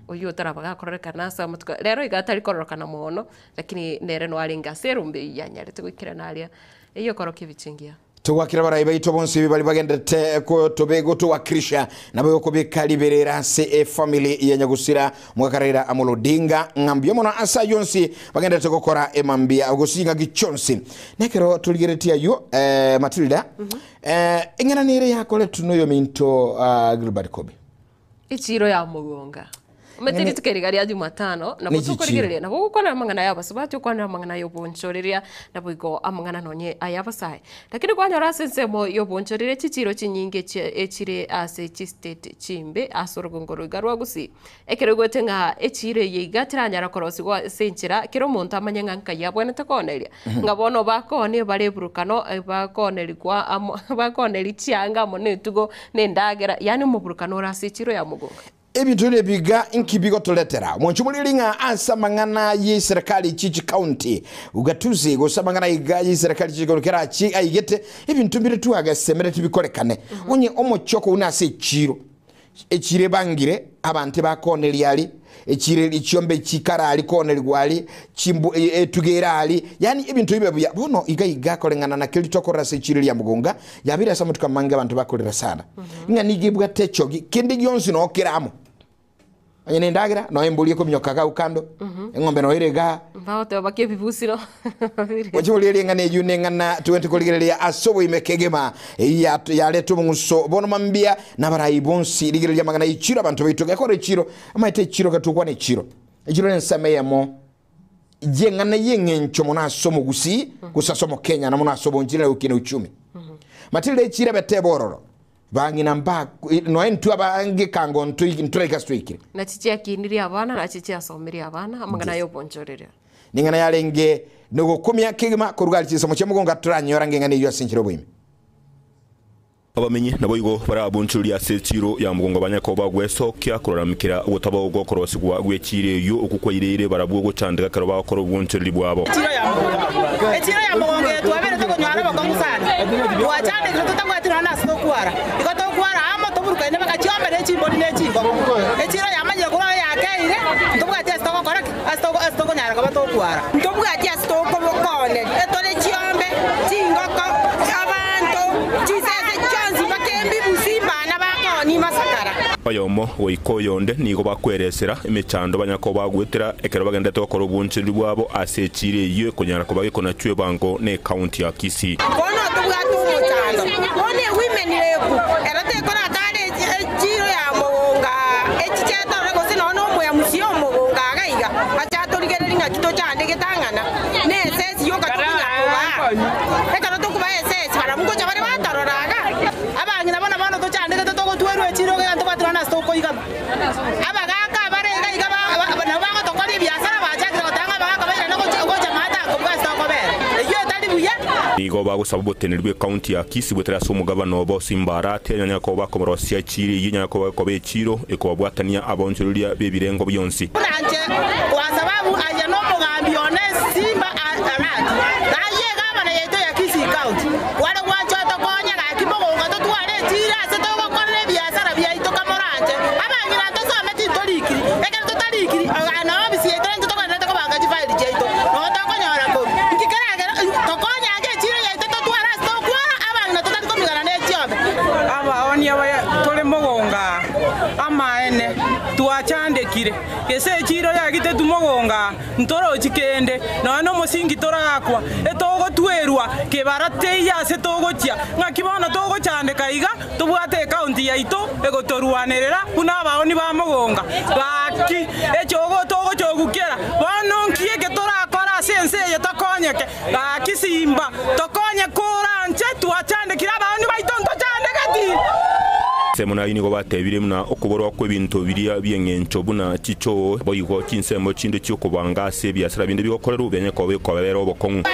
oyio otaraba gakororekana ase amatuko, rero iga atari kororokana mono, lakini nere noarenge ase erombe eyio yanyarete goikerana aria Eyio ekorokia ebichie engiya. Togwakera abarai baito bonsi baria bagenderete kotobe gotowakilisha nabo gokobeka riberera ase efamily ya nyagusira mwaka Raila Amolo Odinga ng'a mbuya mono ase ayio onsi bagenderete gokora emambia gose chingaki chionsi. Nekero torigeretie ayio eh, Matilda eh, eng'ana nere yakoretwe noyominto ah, Gilbert Kobe. Echiiro ya mogonga. Omanyete Ng'ani- rituko eri iga ria Jumatano, nabo Nechichiro. tokorigereria, nabo ogokwanera amang'ana ya abasubati, okwanera amang'ana ya obonchoreria, naboigo amang'ana nonye aya abasae. Lakini kwanyora ase ensemo ya obonchoreria chichiiro chinyinge chie echire ase chistate chimbe ase orogongo roiga rwa Gusii. Ekero oigwete ng'a echiiro eye iga teranyara korosigwa ase enchera, kera omonto amanye ng'a nkai abwenerete kooneria, ng'a bono bakoonie bare eburukano, bakoonerigwa amo bakooneria chianga amo na etugo, na endagera, yaani omoburukano ore ase echiro ya mogonga. Ebinto bire ebiga inki bigotoretera omwancho omoriri ng'a ase amang'ana y'eserekari chie chikaunti, ugatuzi, gose amang'ana iga y'eserekari chie chikaunti kera achi aigete, ebinto mbire twagesemeretie bikorekane. Onye omochoko buna ase echiro, echiro ebangire, abanto ebakooneria aria, echiro eri chiombe chikare aria koonerigwa aria, chimbu etugo ere aria, yaani ebinto bibe buya. Bono iga iga koreng'ana na keria tokorora ase echiro eria ya mogonga, yabeire ase amatuko amange abanto bakorera sana, ng'a nigo ebwate echogi, kende gionsi noo kere amo. Onye na endagera, noe embori ekominyoka iga agwo kando, eng'ombe noyo ere igaa. Bagoteba baka ebibusiro bire. Oche korigereria eng'ana eyio neng'ana togente korigereria ase oboime kegima, eyio yato yareta obong'uso bono mambia na abarai bonsi. Rigereria amang'ana y'echiro abanto baito gekora echiro, amaete echiro gatokwana echiro. Echiro nensemo eyemo. y'eng'ana y'eng'encho mono ase omogusii gose ase omokenya na mono ase obonchire na gokina uchumi. Matilda echire betebe ororo bang'ina mba noe ntwe abange kango ntoi ntoraika ase twaikire. Nachi chiakinirie abana, nachi chiasomirie abana, amang'ana y'obonchoreria. Ning'ana yarenge nogokumia kegima korwa gari chinsemo chia mogongo atoranyora ng'eng'ana eyio ase enchera y'oboime. Abamenyi naboigo barabunchurie ase echiiro ya mogongo banyare koba bagwesokia kororamikera ogotabao gw'okorosigwa gw'echiiro eyio okwo kwaireire barabwo gochandeka ekero bagokora obwonchoreri bwabo. Echiiro ya mogongo. Echiiro ya mogongo eye twabeire tokonyora obokong'u sana, twachandekire totabwati nonya nase tokwara. Igo tokwara amo toburukaine mpaka chiombe ne chimbori ne chingoko. Echiiro yamanyire korwa aye yakeire, ntobwati ase togokora ki? Ase togo ase tokonyara koba tokwara. Ntobwati ase tokobokoneria, etore chiombe, chingoko, abanto, chisese chionsi mpaka embibusi mbana bakoonia masakara. Oyomo goika oyonde nigo bakweresera emechando banyare koba bagoetera ekero bagenderete gokora obonchereri bwabo ase echiiro eyio ekonyara koba gekonachwa ebango ne ekaunti ya Kisii. Bono tobwate omochando, bono ewomen rep ero tekoratara echiiro ya mogonga echiche torore gose nonya na omoyamusi omogonga iga iga ache atorigererie ng'aki tochandegete ang'ana na esesi yoka tokonya kobaa. Ekero tokobaa esesi barabwo ngocha bare batorora iga. Abang'ina bono bono tochandegete togotwerwa echiiro iga ntobwati nonya nase tokoigama. Abagaaka abare iga iga nabo bagotokoria ebiasara bachakire goteba ng'a abagaaka bairane gocha maate akobua ase tokobera. Eyio etari buya. Nigo bagosaba oboteneneri bw'ekaunti ya Kisii goetera ase omogabana obo Simba Arati anyare koba akomorosia echiiro eyio enyare koba koba echiiro ekobabwatania abaonchoreria b'ebirengo bionsi. Buna inche kwa sababu aye nomogambi one Simba Arati, na aye egabana yaito ya Kisii County, kware gwancha otokonye gaki mogongo totware echiiro ase togokorera ebiasara biaito kamoranche. Abang'ina ntosometi ntorikiri, ekero totarikiri noo ofisi yaito naintwe togendererete kobanga chifaili chiaito, noo tokonyora korwa. Inki keragere tokonye ange echiiro yaito totware ase tokwara abang'ina totari komigana ne chiombe. Abaoonia baye tore mogongo aa, amaene, twachandekire, gese echiiro yagitetwe mogongo aa, ntorochi kende, nonya nomosingi torakwa, etogotwerwa kebara teiyo ase togochia. Ng'aki bono togochandeka iga, tobwate ekaunti yaito egotorwanerera buna abaoni ba mogonga. Gaki, echogo togochogukera, bono nki eke torakore ase ense eye tokonyeke? Gaki simba, tokonye koranche, twachandekire abaoni baito ntochandegeti. Ensemo naye nigo batebire buna okoborwa kw'ebinto biria bi'engencho buna chichoo, boigo chinsemo chinde chi'okobanga ase ebiasara binde bigokorerwa bianye koba bikobabera obokong'u.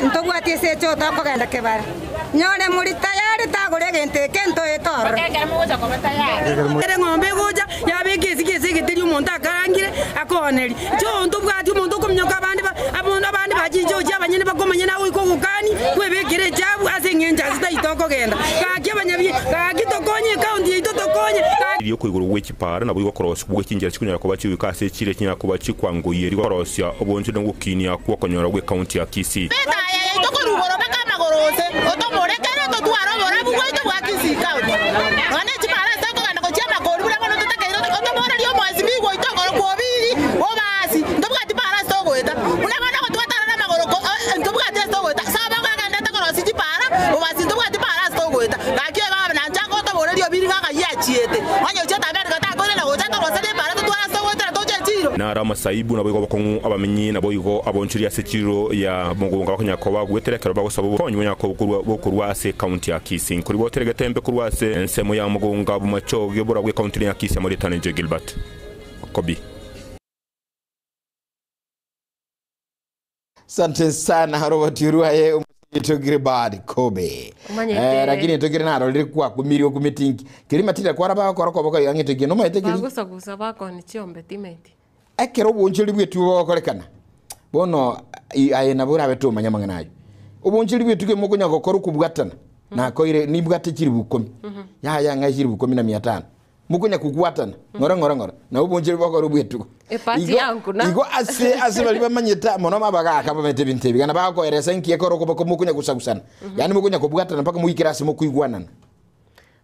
Ntobwati ase echo tokogenda kebare. Nyore muri tayari tagora egento eke ntoete ororo. Ere eng'ombe egocha yabeka esike ase egeteri omonto akarangire akoonerie. Inche ntobwati omonto okominyoka abande ba abande bachinche gochia abanyene bakomanya nagoika ogokani kwebekera echabu ase eng'encho ase taito okogenda. Gaki abanyabi gaki tokonye ecounty yaito tokonye gaki. Erio okoigorwa gwe chipara naboigo okorosigwa gwe chinchera chikonyara koba chigoika ase echire chinyara koba chikwangoyia korosia obonchori na ogokinia kw'okonyora gw'ekaunti ya Kisii. Etaya yaito korwa igoro mpaka amagoro onsi, otomorekere totware oborabu bwaito bwa Kisii County. Nonya ne chipara ase tokogenda gochia amakori buna bono totakeire otoborerie omoesimigwa oito okorokwa Obiri, Obasi, ntobwati para ase togoeta. Buna bono ogotwatara namagoro ko ntobwati ase togoeta. Saba okagenderete korosia chipara, Obasi ntobwati para ase togoeta. Gaki oyo nanche agotoboreria Obiri ng'a ng'ai achiete. Onye ochiete America takoirana gocha atoroserie epara totware ase togoetera toche echiro. Naro amasaibu naboigo obokong'u abamenyi naboigo abonchori ase echiro ya mogonga bakonyara koba goetera ekero bagosaba obokonyi bonyara koba bokorwa ase ekaunti ya Kisii. Nkoribotera egetembe korwa ase ensemo ya mogonga bomachoge borabwo ekaunti ya Kisii amo Rietana Joy Gilbert Okobi. Asante sana Robert Urwaye omusito Gilbert Kobe. Omanyete. Eh, lakini tokire narorire kwakumirie okumitingi. Kiri matira kwara bakora koboka yang'ete kino maete kiri. Bagusagusa bakoni chiombe timeti. Ekero obonchori bwetu bogokorekana bono aye nabo orabe tomanya amang'ana aywo. Obonchori bwetu kemo okonya gokora okobwatana nakoire nibwate chiribu ikomi yaya ng'a chiribu ikomi na mia tano mokonya kobwatana ng'ora ng'ora ng'ora nabo obonchori bokora obwetugo. Epati Igo yangu na. igo ase ase baria bamanyete mono abagaka bamanyete ebinto ebi gana bagokoeresa nki ekero okoba mokonya gosagusana yaani mokonya kobwatana mpaka moikere ase mokoigwanana.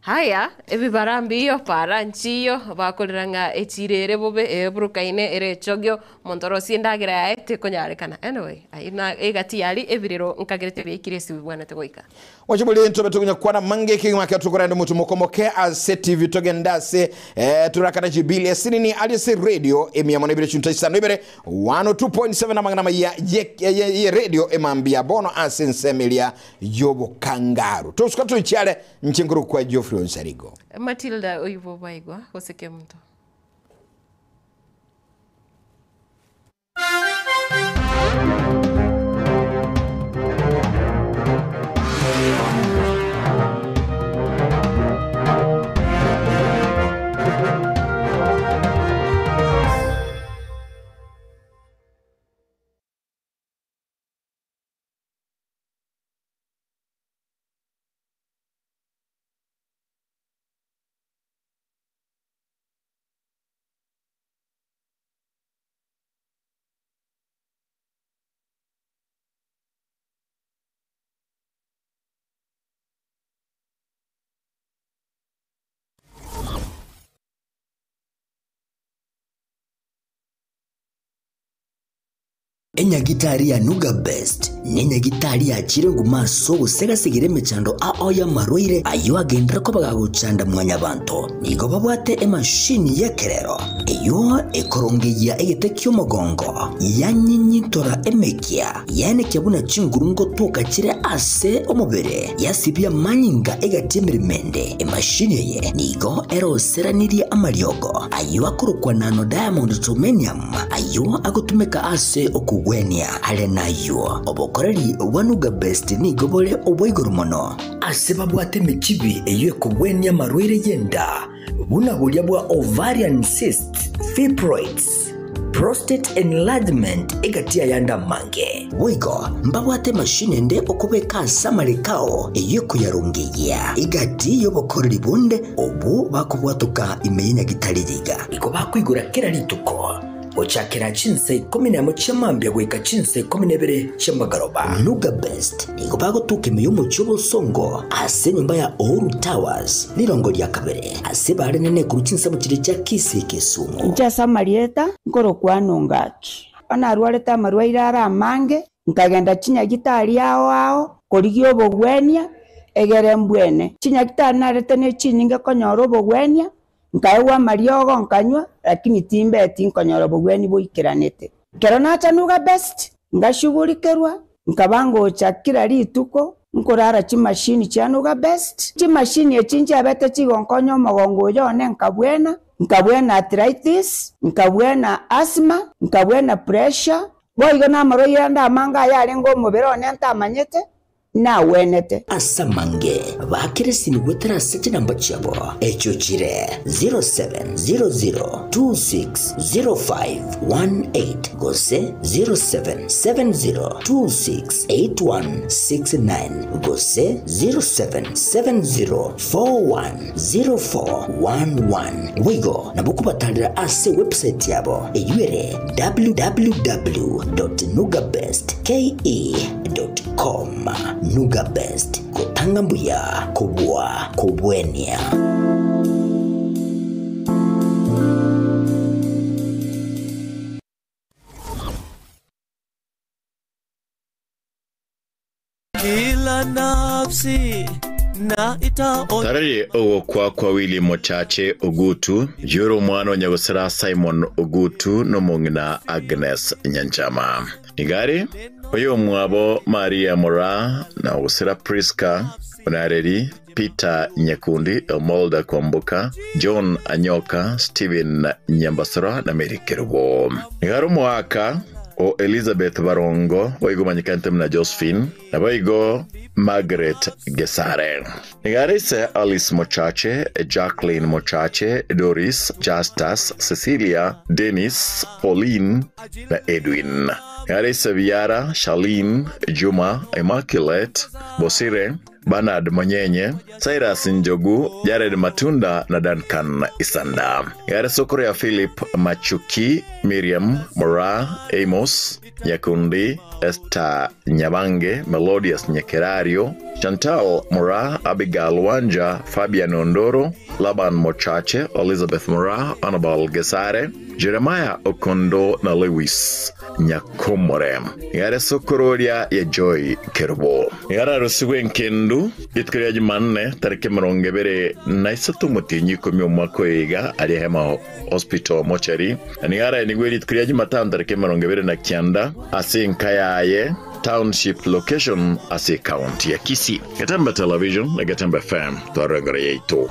Haya, ebibara mbiyo, para nchiyo, bakorera ng'a echiro ere bobe, eburukaine, ere echogio, omonto orosie endagera yaye tekonyarekana. Anyway, ayio na egati yaria ebirero nkagerete biaikire ase bibwanete goika. Oche bori ntobe tokonya kwana mange ekegima ekero tokorenda omotu mokomoke ase TV togende ase eh, torakana jibili esinini ari ase radio emia mono ibere chunta isano ibere 102.7 amang'ana maya ye, ye, ye radio emambia bono ase ensemo eria yobokangaru tosuka toichiare nche nkorokwa Geoffrey Onsarigo. Matilda oyio bobaigwa gose kemunto. Enyagitari ya Nuga Best nenyagitari yachire nguma ase ogosegasegera emechando ao y'amarwaire ayio agenderere koba gagochanda mwanyabanto. Nigo babwate emashini y'ekerero eyio ekorongeyia egete ki'omogongo, yanyinyintora emekia, yaenekia buna chinguru ngotoka chire ase omobere, yasibia amanyinga egati y'emeremo ende. Emashini eye nigo eroseranirie amariogo ayio akorokwa nano diamond germanium ayio agotumeka ase okogwenia. Are nayio, obokoreri bwa Nuga Best nigo bore obwa igoro mono. Ase babwate emechibi eyio ekogwenia amarwaire y'enda, buna boria bwa ovarian cysts, fibroids, prostate enlargement egati y'ayande amange. Boigo mbabwate emashini ende okobeka ase amareko ao eyio ekoyarongeyia egati y'obokoreri bonde obwo bakobwatoka ime y'enyagitari riga. Igo bakoigora kera rituko gochakera chinsa ikomi nemo chia mambia goika chinsa ikomi na ibere chia magoroba. Nuga Best nigo bagotoka ime y'omochie obosongo ase enyomba ya Uhuru Towers rirongo ria kabere ase barenene korwa chinsemo chiria chia Kisii Kisumu. Inche ase amarieta nkorokwana Ongaki. Bono narwarete amarwaire are amange, nkagenda chinyagitari ao ao korigia obogwenia egere mbwene. Chinyagitari narete ne chinyinge konyora obogwenia, nkaegwa amariogo nkanywa, lakini timbeti nkonyora obogweni boikeranete. Ekero nacha Nuga Best, ngashughulikerwa, nkaba ngocha kila rituko, nkorara chimashini chia Nuga Best. Chimashini echi nchiabete chigonkonya omogongo oyo one nkabwena, nkabwena arthritis, nkabwena asthma, nkabwena pressure, boigo na amarwaire ande amange aya arenge omobere one ntamanyete, nawenete. Ase amange, baakere esimi goetera ase chinamba chiabo, echio chire 0700260518 gose 0770268169 gose 0770410411. Boigo nabo kobatarera ase website yabo eyio ere www.nugabestke.com. Nuga Best, gotanga mbuya kobua kobwenia. Kila nafsi na itaona Tarari ogokwa kwa Willy Mochache Ogutu, yoro omwana o nyagosera Simon Ogutu n'omong'ina Agnes Nyanchama. Nigari oyo omwabo Maria Mora na ogosera Priska Onareri, Peter Nyakundi, Elmolda Kwamboka, John Anyoka, Steven Nyambasora na Mary Kerubo. Nigari omoaka o Elizabeth Barongo boigo manyekante na Josephine na boigo Margaret Gesare. Nigari ise Alice Mochache, Jacqueline Mochache, Doris, Justus, Cecilia, Dennis, Pauline na Edwin. Yare Sebiara, Charlene, Juma, Immaculate, Bosire, Bernard Monyenye, Cyrus Njogu, Jared Matunda na Duncan Isanda. Yare sokoro ya Philip Machuki, Miriam Mora, Amos Nyakundi, Esther Nyabange, Melodius Nyekerario, Chantal Mora, Abigail Wanja, Fabian Ondoro, Laban Mochache, Elizabeth Mora, Annabel Gesare, Jeremiah Okondo na Lewis Nyakomore. Yare sokororia ya Joy Kerubo. Yara rusigwe nkendu rituko ria Jumanne tariki 23 mutinyi 10 omwaka oyo iga aria Hema Hospital mochari. Na nigo araenigwe rituko ria Jumatano tariki 29 ase enka yaye Township location ase county ya Kisii. Getembe Television na Getembe FM twarora engoro yaito.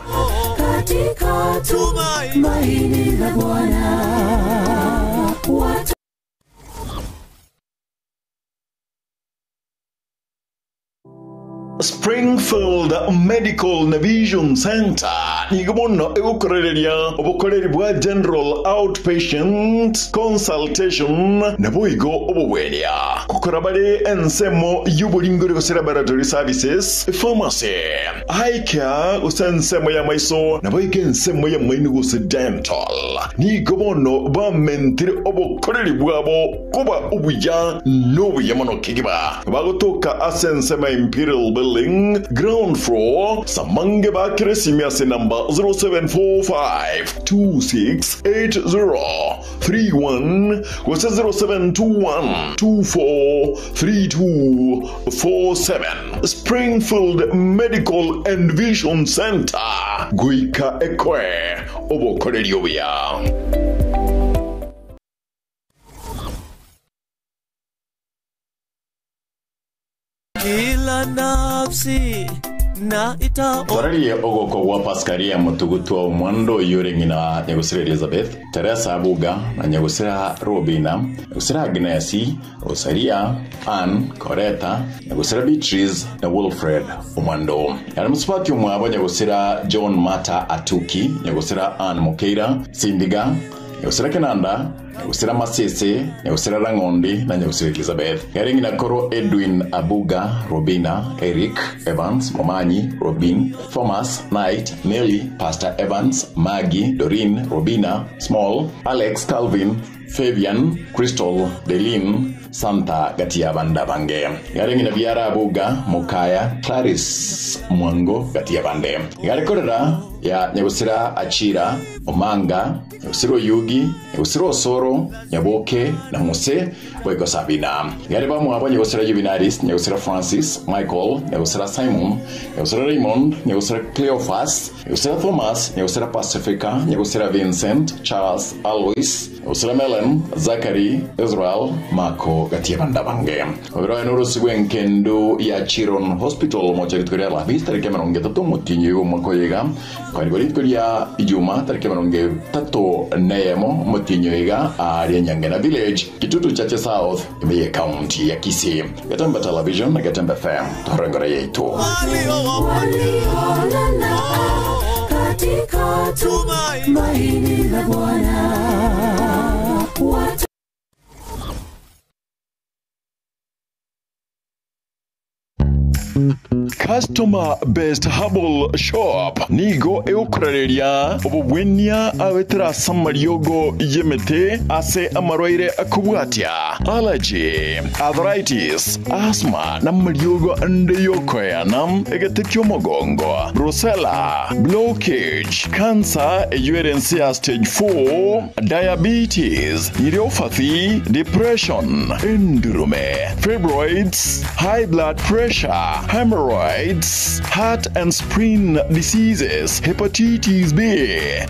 Katika tumaini la Bwana watu Springfield Medical na Vision Center nigo mono egokorereria obokoreri bwa general outpatient consultation naboigo obobweria gokora bare ensemo y'oboringori gose laboratory services pharmacy eye care gose ensemo y'amaiso naboigo ensemo y'amaino gose dental nigo bono bamentire obokoreri bwabo koba obuya nobuya mono kegima bagotoka ase ensemo ya Imperial Building ground floor samange bakire esimi ase number 0745 2680 31 gose 0721 243247 Springfield Medical and Vision Center goika ekoe obokoreri obuya. Kila nafsi na itaona Torarie ogoko gwa Pascaria Mutugutwa omwando oyio ore ng'ina Nyagusira Elizabeth, Teresa Abuga na Nyagusira Robina, Nyagusira Agnesi, Rosaria, Ann, Coretta, Nyagusira Beatrice na Wilfred Omwando. Yare mosubati omwabo Nyagusira John Mata Atuki, Nyagusira Ann Mokeira, Sindiga, Nyagusira Kenanda, Nyagusira Masese, Nyagusira Rang'ondi na Nyagusira Elizabeth. Yare ng'ina koro Edwin Abuga, Robina, Eric, Evans, Momanyi, Robin, Thomas, Knight, Nelly, Pastor Evans, Maggie, Doreen, Robina, Small, Alex, Calvin, Fabian, Crystal, Delin, Santa gati y'abande abange. Yare ng'ina biara Abuga, Mokaya, Clarice, Mwango gati y'abande. Yare korera ya Nyagusira Achira, Omanga, Nyagusira Oyugi, Nyagusira Osoro, Nyaboke na Mose boigo Sabina. Yare bamwabo Nyagusira Juvenalis, Nyagusira Francis, Michael, Nyagusira Simon, Nyagusira Raymond, Nyagusira Cleophas, Nyagusira Thomas, Nyagusira Pacifica, Nyagusira Vincent, Charles, Alois, Nyagusira Melen, Zachary, Israel, Marco gati y'abande abange. Obero n'orusi bw'enkendo ya Chiron Hospital mocha rituko ria Alhamisi tariki 30 omotinyi omwaka oyo iga kwarigwa rituko ria Ijuma tariki 31 omotinyi oyo iga aria Nyangena Village Kitutu Chache South ime ye county ya Kisii. Getembe Television na Getembe FM torengore yaito. waliolala katika tumaini la Bwana watu Customer Best Herbal Shop nigo egokorareria obobwenia abetera ase amariogo y'emete ase amarwaire akobwatia allergy, arthritis, asthma na amariogo ande yokoyana egete kia omogongo brucella, blockage, cancer eywo ere ense ya stage 4, diabetes, neuropathy, depression, endurume, fibroids, high blood pressure, hemorrhoids, heart and spleen diseases, hepatitis B,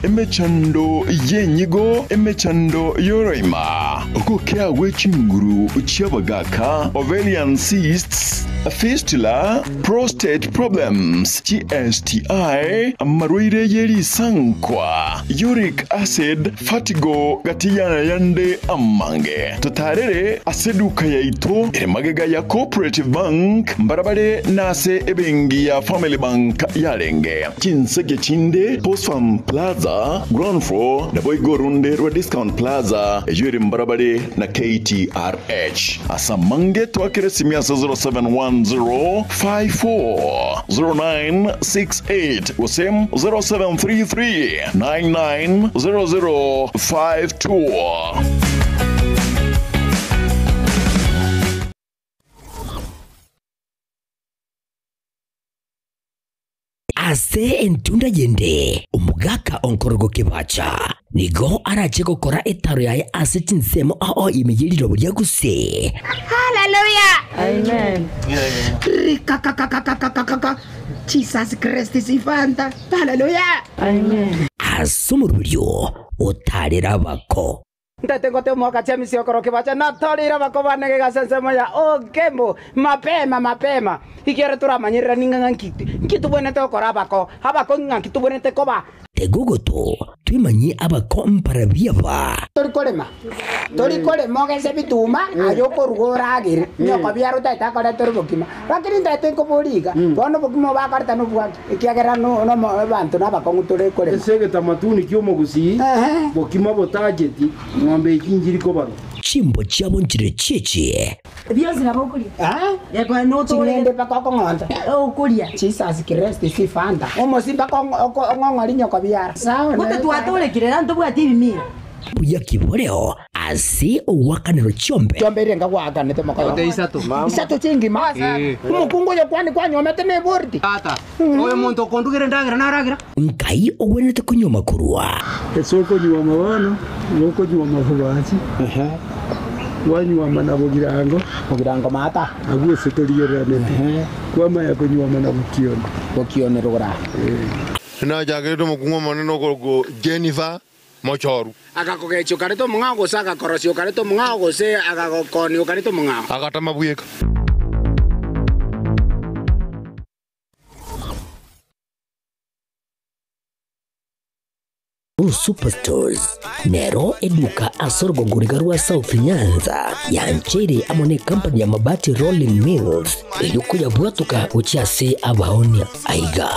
emechando yenyigo, emechando yoroima, okokea gwe chinguru chiabagaka, ovarian cysts, Fistula, prostate problems, chiSTI, amarwaire ye risankwa, uric acid, fatigo gati y'ayande amange. Totarere ase eduka yaito ere magega ya Cooperative Bank mbarabare na ase ebenki ya Family Bank yarenge. Chinseke chinde Post Farm Plaza, ground floor, naboigo orunde rwa Discount Plaza eyio ere mbarabare na KTRH. Ase amange twakere esimi ase 0710540968 gose 0733990052. Ase entunda yende, omogaka onkorogo kebacha nigo arache gokora etaro yaye ase chinsemo ao ime ye rirobo ria gusii. Hallelujah. Amen. Rikakakakakakakaka. Jesus Christ is Fanta. Hallelujah. Amen. Ase omoroberio otarere abako. Ntete ngote omwaka James okoro kebacha natorire abako bane gegase ensemo ya Okembo mapema mapema ikiere toramanyerera ning'a ng'a nki nki tobwenerete gokora abako abako ng'a nki tobwenerete koba. Tegogoto twemanyie abako mpara biaba. Tori korema tori korema ogese bituma aye okoruga oragere nyoko biaro otaete akoretera obokima lakini ntaete nkoboria iga bono obokima obo akoreta nobwaki ekiagera no nomo abanto nabakong'u tore korema. Ase egetamatuni ki'omogusii, bokima botacheti, ng'ombe echi nchiri kobarwa. Chimbo chiabo nchire chiechie. Bionsi nabo okoria. Ching'ende mpaka okong'onta. Okoria. Jesus Christ si fanta. Omosi mpaka ong'ong'ori nyoko biara. Sawa. Gote twatorekire na ntobwati ebimira. Buya ki boreo ase ogoakanero chiombe? Chiombe eria nkagoakanete mokoyo. Ote isato. Isato chingima. Eh. Omokungu oyo kwani kwanyomete ne ebordi. Tata, oyo monto okondugera endagera naragera. Nkai ogwenerete konyuoma korwa. Ase okonyuoma bono, nigo okonyuoma bobachi, kwanyuoma na bogirango, Bogirango maata. Abwo ase torigereranete, kwamanya konyuoma na bokioni. Bokioni rogora. Nachakerete omokungu omonene okorokwa Jennifer Mochoru. Agakogechia okareta omong'ao, gose agakorosia okareta omong'ao, gose agagokonia okareta omong'ao. Agatama bweka. Blue Superstores nero eduka ase orogongo riga rwa South Nyanza yancheire amo ne company ya Mabati Rolling Mills eyio koyabwatoka gochia ase abaonia. Aiga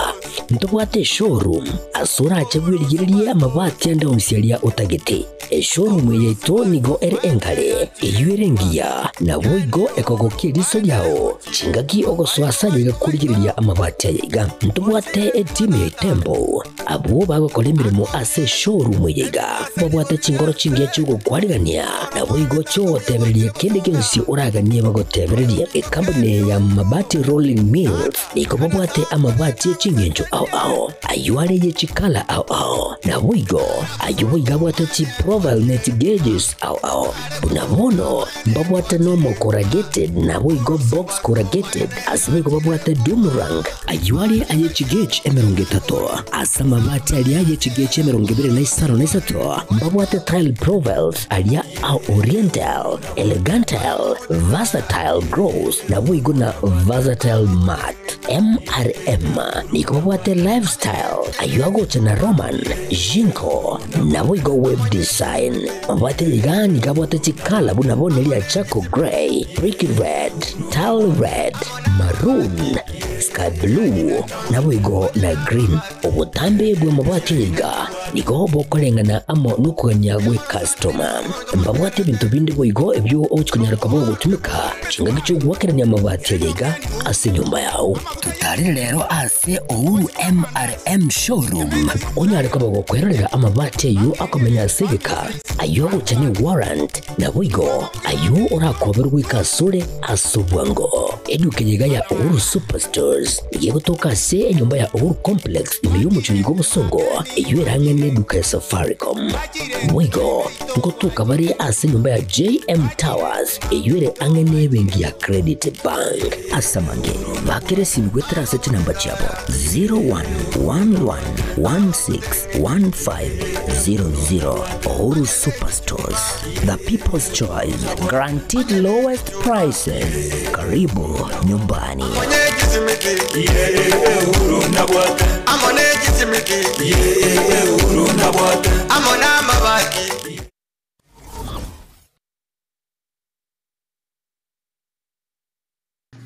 ntobwate eshowroom ase orache bwerigererie amabati ande onsi aria otagete. Eshowroom eye yaito nigo ere enkare, eyio ere engiya, naboigo ekogokia eriso riao chingaki ogosoa ase aye iga korigereria amabati aya iga. Ntobwate etimu ya Itembo Abwo bagokora emeremo ase eshowroom eye iga babwate chinkoro chingiya chi'ogokwarigania, naboigo chi'ogotebereria kende gionsi oraganie bagotebererie. Ekampuni eye ya Mabati Rolling Mills nigo babwate amabati e ching'encho ao ao, ayio are ye chikala ao ao, naboigo ayio boigo abwate chiprofile ne chigeges ao ao. Buna bono mbabwate normal corrugated naboigo box corrugated, ase boigo babwate doomerang, Ayio are aye chigechi 30, ase amabati aria aye chigechi 23, mbabwate tile profiles aria a oriental, elegantal, versatile gross, naboigo na versatile matte. MRM nigo babwate lifestyle, ayio agocha na Roman, Jinko, naboigo web design. Amabati aya iga nigo abwate chikala buna bono eria charcoal grey, brick red, tile red, maroon, sky blue, naboigo na green. Obotambe bw'amabati aya iga nigo bokoreng'ana amo nokogania gw'ecustoma. Mbabwate ebinto binde boigo ebio ogochi konyara koba ogotumeka chingaki chi'ogoakerania amabati aya iga ase enyomba yao. Totarere rero ase Uhuru MRM Showroom onyare koba gokwerorera amabati ayio akomenya ase egeka, ayio agocha ne warrant, naboigo ayio orakoberwe goika asore ase obwango. Eduka eye iga ya Uhuru Superstores. Superstores nigo egotoka ase enyomba ya Uhuru Complex ime y'omochie oyo bw'obosongo eyio erang'ane eduka ya Safaricom. Boigo ngotoka bare ase enyomba ya JM Towers eyio ere ang'e n'ebenki ya Credit Bank. Ase amange, bakera esimi goetera ase chinamba chiabo 0111161500. Uhuru Superstores, the people's choice, guaranteed lowest prices. Karibu nyumbani.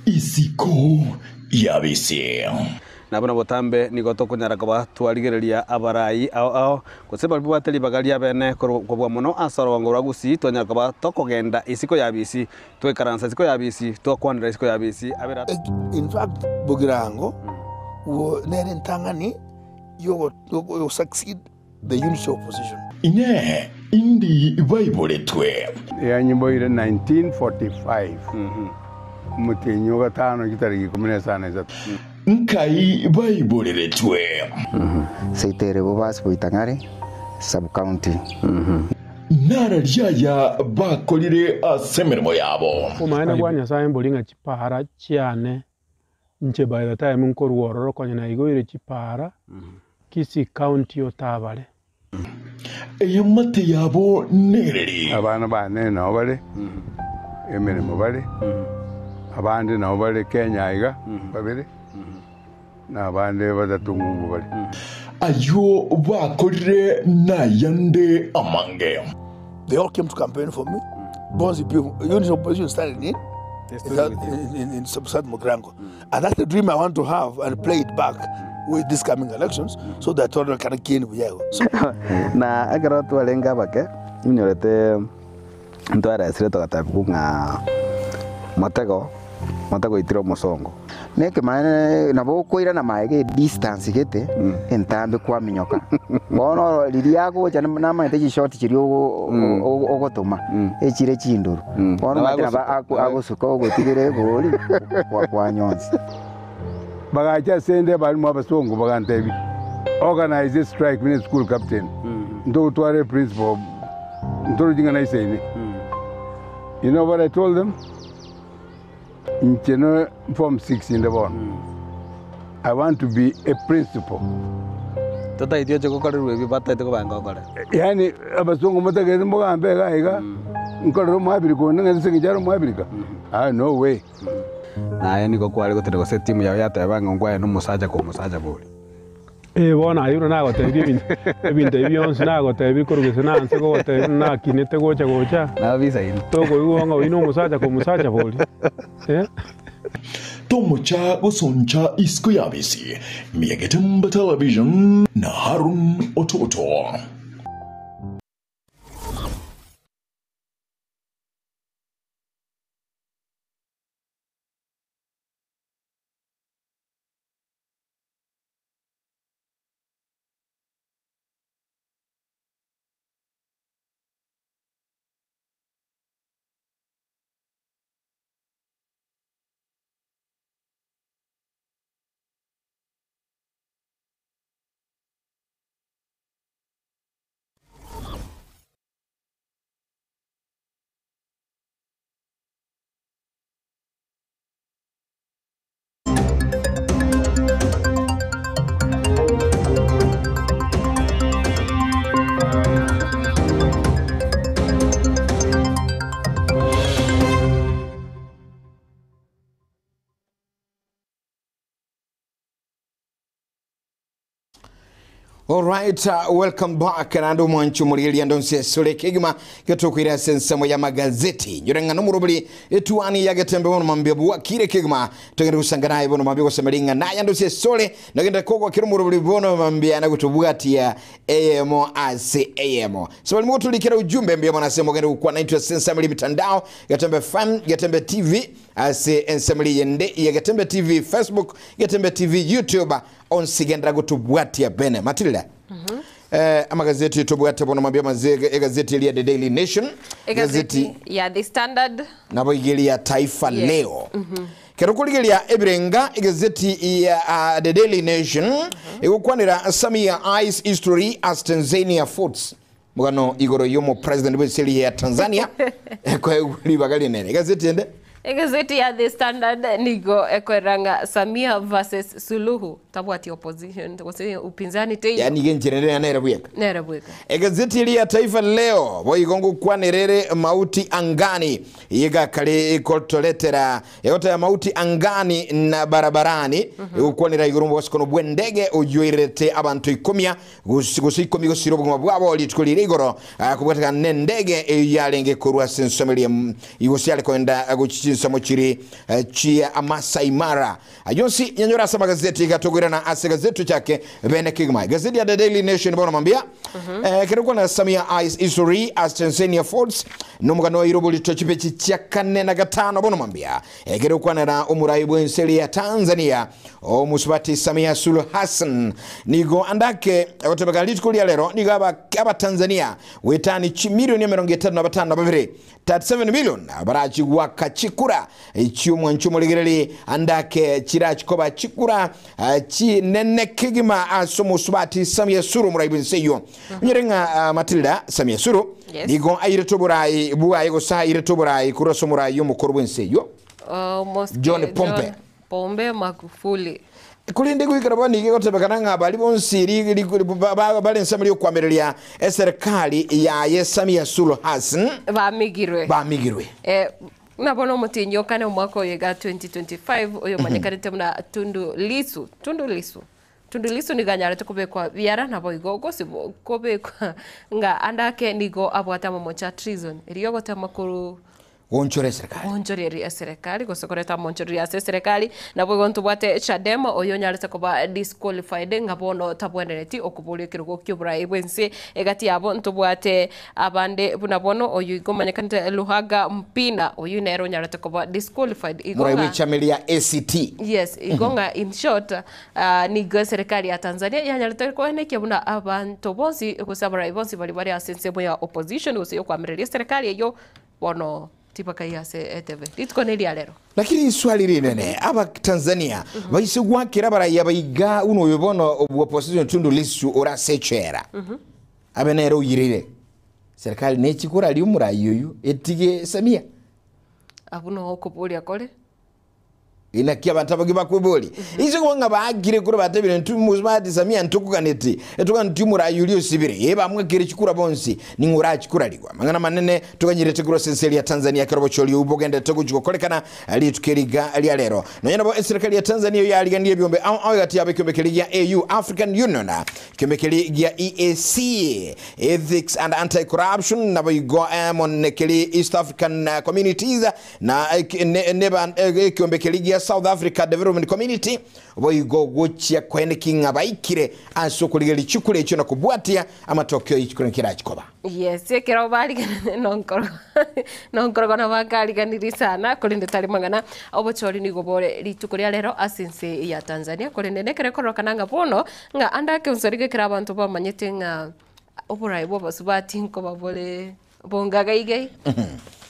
Isiko y'abisi. Na buna botambe nigo tokonyara koba twarigereria abarai ao ao, gose baria babwate ribaga riabene kobua mono ase orogongo rwa Gusii, twanyara koba tokogenda isiko y'abisi, twaikaransa isiko y'abisi, twakwanera isiko y'abisi abere. In fact, Bogirango nere entang'ani yogo succeed the unity opposition. Inee! Indi baiboretwe? Yanyiboire 1945, omotienyi o gatano chitariki ikomi na isano na isato. Nkai baiboreretwe? Seito ere Bobasi Boitang'are Sub-county. Nara riaya bakorire ase emeremo yabo. Obomaene bwa Nyasae mbori ng'a chipaara chiane inche by the time nkorwa ororo konya naigoire chipaara Kisii County otabare. Eamate yabo nereri. Abana bane nao bare emeremo bare, abande nao bare Kenya aiga babere, na abande batato ng'umbu bare. Ayio bakorire nayande amange. They all came to campaign for me. Bonzi people, unity opposition started in, in, in, in South Mugirango. And that's the dream I want to have and play it back with these coming elections so that Toronto can gain Buyago. So, Na ekero twarenge abake, inyorete ntwaresire togatebigwa ng'a motego, motego oitire omosongo. Nekemanene nabo okoirana maega edistance gete entambe kwaminyoka. Bono oro riria agocha namanyete chishoti chiria ogotoma echire chindoro. Bono omanyete nabo agosuka ogotigera egori kwanyonsi. Bagacha ase 'nde abalimu abasongo bagantebia, Organise a strike buna eschool captain, ntogotwara eprincipal ntorochi ng'a naisaine. You know what I told them? Inche no form six inde bono, I want to be a principal. Totaeti oche gokorerwa ebio bataete kobanga okore. Yaani abasongo motagete mogambe iga iga, nkorere omoabirika onde ng'a ase eng'encho are omoabirika? Ah no way. Naye nigo kware gotera gose etimu yao yateba ng'a ngwaye nomosacha komosacha bori. Ee bono aye buna nagotebirie ebinto ebinto ebi bionsi nagotebirie korwa gese nanse kogotebia buna nakinete gocha gocha, tokoigwa ng'a oyio nomosacha komosacha bori eh. Tomocha gosoncha isiko y'abisi, Miagetemba Television na Harun Ototo. Alright, welcome back naende omwancho omorigereria ande onsi esore kegima getokoire ase ensemo ya magazeti nyore ng'a nomorobori etuani ya getembe bono mambia bwakire kegima togende gosanga naye bono mambia gosemeri ng'a naye ande onsi esore nogende kogwakera omorobori bono mambia na gotobwatia eyemo ase eyemo so bari mogotorikera ujumbe mbuya mono ase mogende gokwana intwe ase ensemo ria mitandao Getembe FM Getembe TV ase ensemo ria yende ya Getembe TV Facebook Getembe TV YouTube Onsi genderera gotobwatia bene. Matilda. Eh, amagazeti tobwate bono mambia amaze egazeti eria The Daily Nation, Egazeti ya The Standard. nabo iga eria Taifa Yes. Leo. Kero okorigereria ebirenga egazeti ya The Daily Nation egokwanera Samia eyes history as Tanzania foots Mogano igoro y'omopresident bw'eseri ya Tanzania ekoegwa ribaga rinene. Egazeti ende Egazeti ya The Standard nigo ekoerera ng'a Samia versus Suluhu tabwati opposition gose upinzani teiyo. Yani iga enchera ere nere bweka. Nere bweka. Egazeti eria ya Taifa Leo boigo ngokwanera ere mauti angani iga kare ekotoretera egoteba mauti angani na barabarani egokwanera igoro omobosokano bw'endege oyoirerete abanto ikomia gose ikomi gosira obogima bwabo rituko riria igoro, kobwatekana nendege eyio yarenge korwa ase ensemo eria gose yare kogenda gochia chinsemo chiri chia Masai Mara. Ayio onsi nyanyore ase amagazeti iga tokoirana ase egazeti tochake bene kegima. Egazeti ya The Daily Nation bono mambia ekero kwana Samia eyes history as Tanzania folds nomogano oire oborito chipechi chia kane na gatano bono mambia ekero kwanera omorai bwense eria ya Tanzania Omosubati Samia Suluhu Hassan nigo andake gotebeka rituko ria rero nigo Abatanzania goetani chimilioni 35 na 2, 37 million, barachi gwaka chikura chi'omwancho omoregereri andake chirachi koba chikura chinene kegima ase omosubati Samia Suluhu omorai bwense eyio. Onyore ng'a Matilda Samia Suluhu nigo airete oborai bwaye gose airete oborai korwa ase omorai omokoro bwense eyio John Pombe. Pombe Magufuli. Korende goikera bono nigo egotebekana ng'a baria bonsi bare ensemo y'okoamereria eserekari yaye Samia Suluhu Hassan Bamigirwe. Bamigirwe. Buna bono omotienyi o kane omwaka oyo iga 2025 oyomanyekanete buna Tundu Lissu, Tundu Lissu, Tundu Lissu nigo anyarete kobekwa biara naboigo gose kobekwa ng'a ande ake nigo abwate amamocho a treason erio ogotema koru Goonchora eserekari. Goonchoreria eserekari, gose koreta amonchoreria ase eserekari. Naboigo ntobwate Chadema oyo onyarete koba disqualified ng'a bono tabwenereti okoboria ekerogo ki'oborai bw'ense. Egati yabo ntobwate abande buna bono oyo igo omanyekanete Luhaga Mpina, oyio nere onyarete koba disqualified. Igo Morai ng'a bw'echama eria ACT. Yes, igo ng'a in short, nigo eserekari ya Tanzania yanyarete koenekia buna abanto bonsi gose abarai bonsi baria bare ase ensemo ya opposition gose yokoamereria eserekari eyio Bono tibakaiyo ase etebe. Rituko neria rero. Lakini riswali rinene, aba Tanzania baise gwakera abarai aba iga buna oyo bono bwa opposition Tundu Lissu ore ase echela, abe nere oirire serikali nechi koraria omorai oyio etige Samia? Abwo noo okoboria kore. Inaki abanto abake bakweboria, Inse koba ng'a baakire korwa batebire intwe mosubati Samia ntokoganeti, etoganeti omorai oria osibire, ee bamwakere chikura bonsi, ning'o orache korarigwa? Amang'ana amanene toganyerete korwa ase ense eria ya Tanzania ekero obochori obwo bogenderete gochia gokorekana rituko eri iga ria rero. Nonya nabo eserekari ya Tanzania eyio yariganirie ebiombe ao ao egati yabo ekiombe keria gia AU, African Union, ekiombe keria gia EAC, Ethics and Anti-Corruption, naboigo amo nekeria East African Communities, Na ekiombe keria gia South Africa Development Community boigo gochia koeneki ng'a baikire ase okorigereria chikura echio na kobwatia amatokeo ye chikura nkerachi koba. Yes, ekero bariganire nonkorogo nonkorogo nabo akariganirie sana korende tari mang'ana obochori nigo bore rituko ria rero ase ense ya Tanzania korende nekero ekororokana ng'a bono ng'a ande ake onsarigo ekero abanto bamanyete ng'a oborai bwa obosubati nkoba bore Bongagaigei,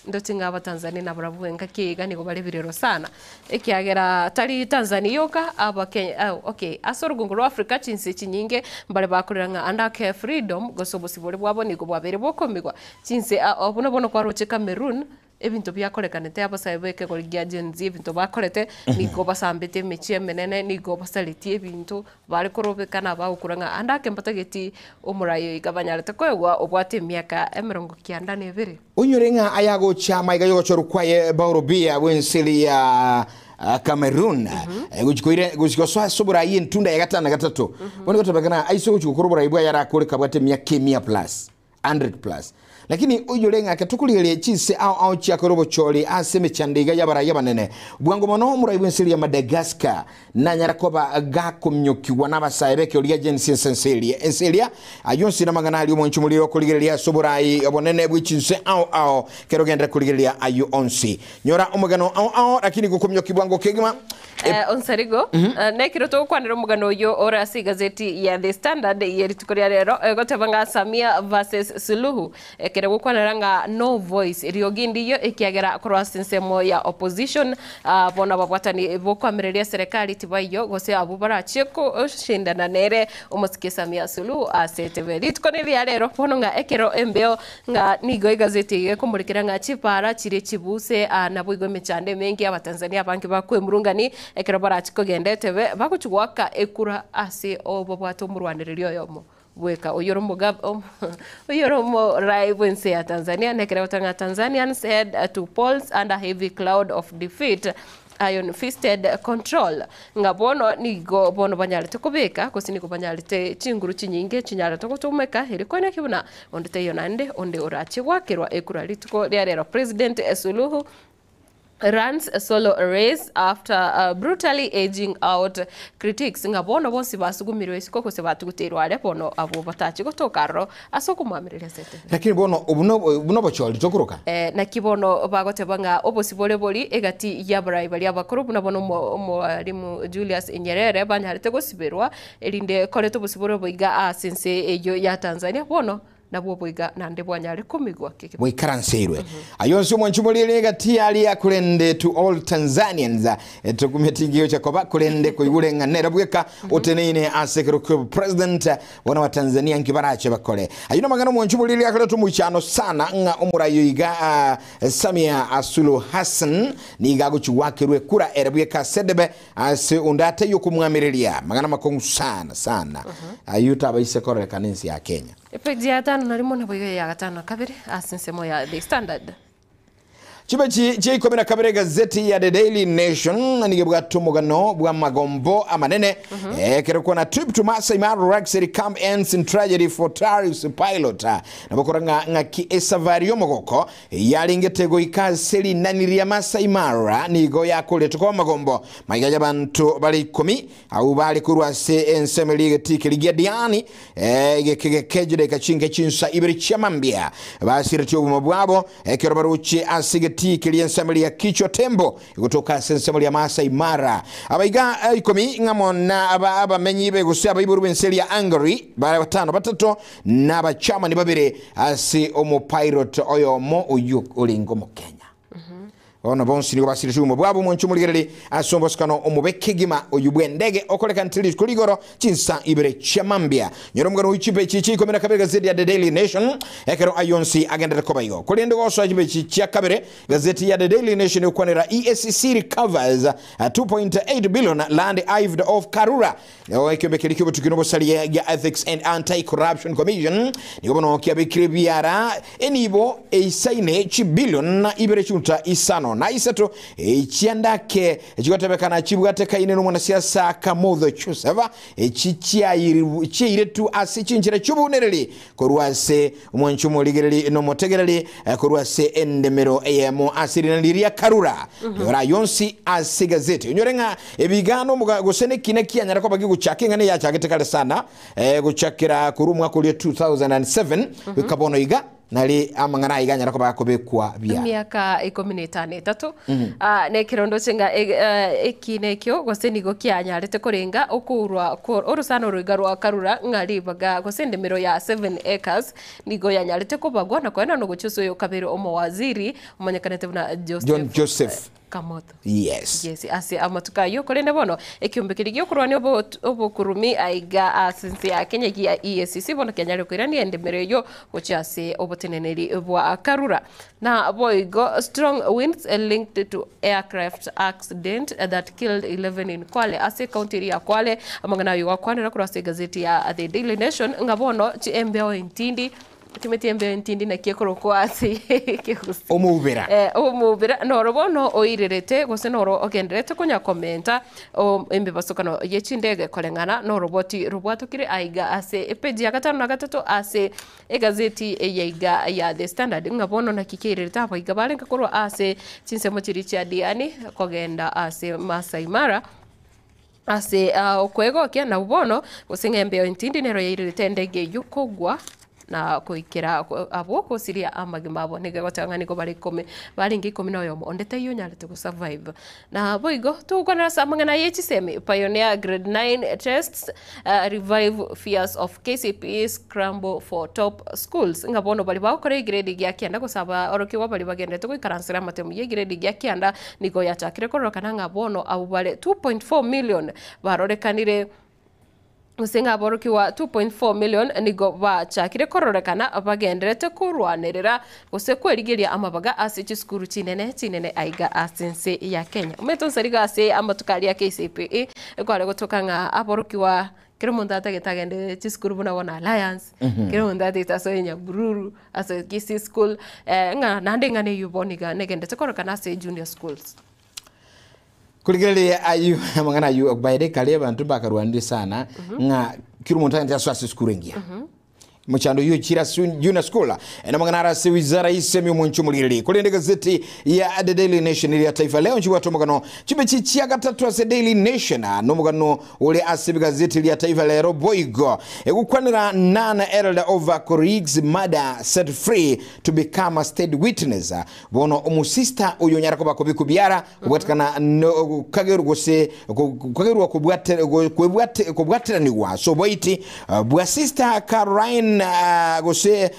ndoche ng'a Abatanzania nabarabwo engaki eye iga nigo bare birero sana, ekiagera tari Tanzania yoka, Abakenya ah okay, ase orogongo rwa Africa chinse chinyinge mbare bakorera ng'a ande ake freedom gose obosibore bwabo nigo bwabeire bokomigwa. Chinse ah buna bono kwaroche Cameroon, ebinto biakorekanete abasae ba ekegori gia Gen Z ebinto bakorete, nigo basambete emechie emenene, nigo basaretie ebinto, Bare korobekana abagokura ng'a ande ake mbatageti omorai oyo iga banyarete koegwa obwate emiaka 92. Onyore ng'a ayagocha amaiga y'ogochorwa kwaye Paulo Biya bw'enseri ya Cameroon gochia koira gochia gosoa ase oborai entunda ya gatano na gatato. Bono gotebekana aise gochia gokora oborai bwaye arakore kabwate emiaka emia plus. 100 plus. Lakini oyore ng'ake tokorigereria chinse ao ao chiakore obochori ase emechando iga y'abarai abanene. Bwango mono omorai bw'ense eria ya Madagascar nanyara koba gakominyokigwa n'abasae b'ekeroria gia Gen Z ense ense eria ense eria. Ayio onsi namang'ana aria omwanchi omoriri okorigereria ase oborai obonene bwe chinse ao ao kero ogenderere korigereria ayio onsi. Nyora omogano ao ao lakini gokominyoki bwango kegima. Onsarigo, nekero togokwanera omogano oyio ore ase igazeti ya The Standard ye rituko ria rero, egoteba ng'a Samia versus Suluhu. Ekere gokwanera ng'a no voice eriogi ndiyo ekiagera korwa ase ensemo ya opposition ah, bono ababwatani bokoamereria eserekari tibaiyo gose abwo barachie koshindana nere omosike Samia Suluhu ase etebe. Rituko neria rero bono ng'a ekero embeo ng'a nigo egazeti eye ekomorikera ng'a chipara chire chibuse ah, naboigo emechando emenge abatanzania abange bakwemurungani ekero barachie kogenda etebe bagochi goaka ekura ase obobwate omorwanereri oyomo bweka oyio ore omoga oyio ore omorai bw'ense ya Tanzania nekere goteba ng'a Tanzanians head to polls under heavy cloud of defeat iron fisted control ng'a bono nigo bono banyarete kobeka gose nigo banyarete chinguru chinyinge chinyarete gotumeka eri koineki buna onde taiyo naende onde orachie goakerwa ekura rituko ria rero President Suluhu runs solo race after uh, brutally aging out critics ng'a bono bonsi basugumirwe isiko gose batuguteirwe are bono abwo batachi gotoka aroro ase okomwamereria ase etebe. Lakini bono obu no obochori tokoroka. Eh, naki bono bagoteba ng'a obosibore bori egati y'abarai baria abakoro buna bono omwalimu Julius Nyerere banyarete gosiberwa erinde koreta obosibore obo iga ase ense eyio ya Tanzania bono nabwo boiga naende bwanyare komigwa kegima. Bwaikaranseirwe. Ayio onsi omwanchi omoriri egati aria korende to all Tanzanians tokumeti gigocha koba korende koigure ng'a nere bweka oteneine ase ekero kia president bono aba Tanzania nki barache bakore. Ayio namang'ana omwanchi omoriri akoreta omoichano sana ng'a omorai oiga Samia Suluhu Hassan nigo agochi goakerwa ekura ere bweka ase edebe ase onde ataiyo komwamireria. Amang'ana makong'u sana sana. Ayio tabaise kororekana ense ya Kenya. Epeji ya gatano na rimo naboigo eya gatano na kabere ase ensemo ya The Standard. Chipeji chia ikomi na kabere egazeti ya The Daily Nation nigo ebwate omogano bw'amagombo amanene ekero kwana trip to Masai Mara luxury camp ends in tragedy for tourist pilot. Nabo kora ng'a ng'aki esafari y'omogoko yarengete goika ase rinani ria Masai Mara nigo yakoretwe koba amagombo maiga y'abanto bare ikomi Abwo bare korwa ase ensemo eria y'egetii keria gia Diani, egeke geke chidaeka chinke chinsa ibere chia mambia, basiretie obogima bwabo ekero baroche ase egetii keria ensemo eria ya Kichwa Tembo, egotoka ase ensemo eria Maasai Mara. Abaiga ikomi ng'amo na abamenyi be gose abaibori b'ense eria Hungary bare batano batato, na abachamani babere ase omopilot oyomo oyio orenge Omokenya. Bono bonsi nigo basiretie obogima bwabo omonche omorigererie ase omobosikano omobe kegima oyio bw'endege okorekanete rituko rigoro chinsa ibere chia mambia. Nyora omogano oyio chimbechi chia ikomi na kabere gazeti ya The Daily Nation ekero ayio onsi agenderete koba igo. Korende gosoa chimbechi chia kabere gazeti ya The Daily Nation egokwanera EACC recovers 2.8 billion land hived off Karura. Ekiombe keria ki'obotuki na obosaria gia Ethics and Anti-Corruption Commission nigo bono kiabekire ebiara enibo eisaine chibilion ibere chiunta isano na isato echiandake chigotebekana chibwatekaine n'omwanasiasa Kamotho Joseph echi chiairetwe ase chinchera chi'obounereri korwa ase omwancho omorigereri na omotegereri korwa ase endemero eyemo ase rinani ria Karura. Rora yonsi ase egazeti onyore ng'a ebiga nomoga gose nekina kianyara koba gegochaka eng'ana eyachagete kare sana gochakera korwa omwaka oria 2007 goika bono iga nari amang'ana aya iga anyara koba gakobekwa biara. Emiaka ikomi na etano etato na ekerondo ng'a ekina ekio gose nigo kianyarete korenga okourwa orosana oroiga rwa Karura ng'a ribaga gose endemero ya 7 acres nigo yanyarete kobagwa na koenana ogochia ase oyo kabere omowaziri omanyekanete buna Joseph, John Joseph. Kamotho. Yes. Yes, ase amatuko ayio korende bono ekiombe keria giokorwania obokurumi aiga ase ense ya Kenya gia EACC bono kianyarire koirania endemero eyio gochia ase oboteneneri bwa Karura. Na boigo strong winds linked to aircraft accident that killed 11 in Kwale ase ekaunti eria ya Kwale amang'ana ayio gakwanera korwa ase egazeti ya The Daily Nation ng'a bono chiembeo entindi Timeti embeo entindi naki ekorokwa ase ekegusii. Omoubera. Eh, omoubera noro bono oirerete gose noro ogendererete konya komenta emebasokano ye chindege koreng'ana noroboti robwatokire aiga ase epeji ya gatano na gatato ase egazeti eye iga ya The Standard ng'a bono naki keirerete abaiga barenge korwa ase chinsemo chiria chia Diani kogenda ase Maasai Mara. Ase okwegokia, nabwo bono, gose ng'a embeo entindi nero yairerete endege eyio kogwa. Na goikera abwo gosiria amagima abo. Nigo egoteba ng'a nigo bare ikomi, barenge ikomi na oyomo, onde taiyo onyarete go survive. Na boigo togokwanera ase amang'ana ye chisemi, Pioneer Grade 9 tests revive fears of KCPE scramble for top schools. Ng'a bono baria bagokora egrade gia kianda gose abaorokigwa baria bagenderete goikaransera amatemu ye egrade gia kianda nigo yachakire kororokana ng'a bono abwo bare 2.4 million barorekanire Gose ng'a aborokigwa 2.4 million nigo bachakire kororekana bagenderete korwanerera gose kwerigeria amabaga ase chisukuru chinene chinene aiga ase ense ya Kenya. Omanyete onsi rigo ase amatuko aria a KCPE ekware gotoka ng'a aborokigwa kera omonto atagete agende chisukuru buna bono Alliance, kera omonto atagete asoe Nyabururu, asoe Kisii school, ng'a naende eng'ana eywo bono iga negenderete kororekana ase junior schools. Korigereria ayio amang'ana ayio baere kare abanto mbakarwanire sana ng'a kera omonto agende asoe ase esukuru engiya. Mochando oyio ochire ase junior school ene amang'ana are ase wizara y'isemi omonche omorigereria. Korende egazeti ya The Daily Nation eria Taifa Leo nchibwate omogano chimechi chia gatato ase Daily Nation na omogano ore ase ebigazeti ria Taifa Lero boigo egokwanera None Elder over Colleagues Murder Set Free to Become a State Witness. Bono omosista oyo onyare koba kobekwa biara kobwatekana nokagerwa gose kokagerwa kobwateranigwa ase oboiti bwa Sister Caroline gose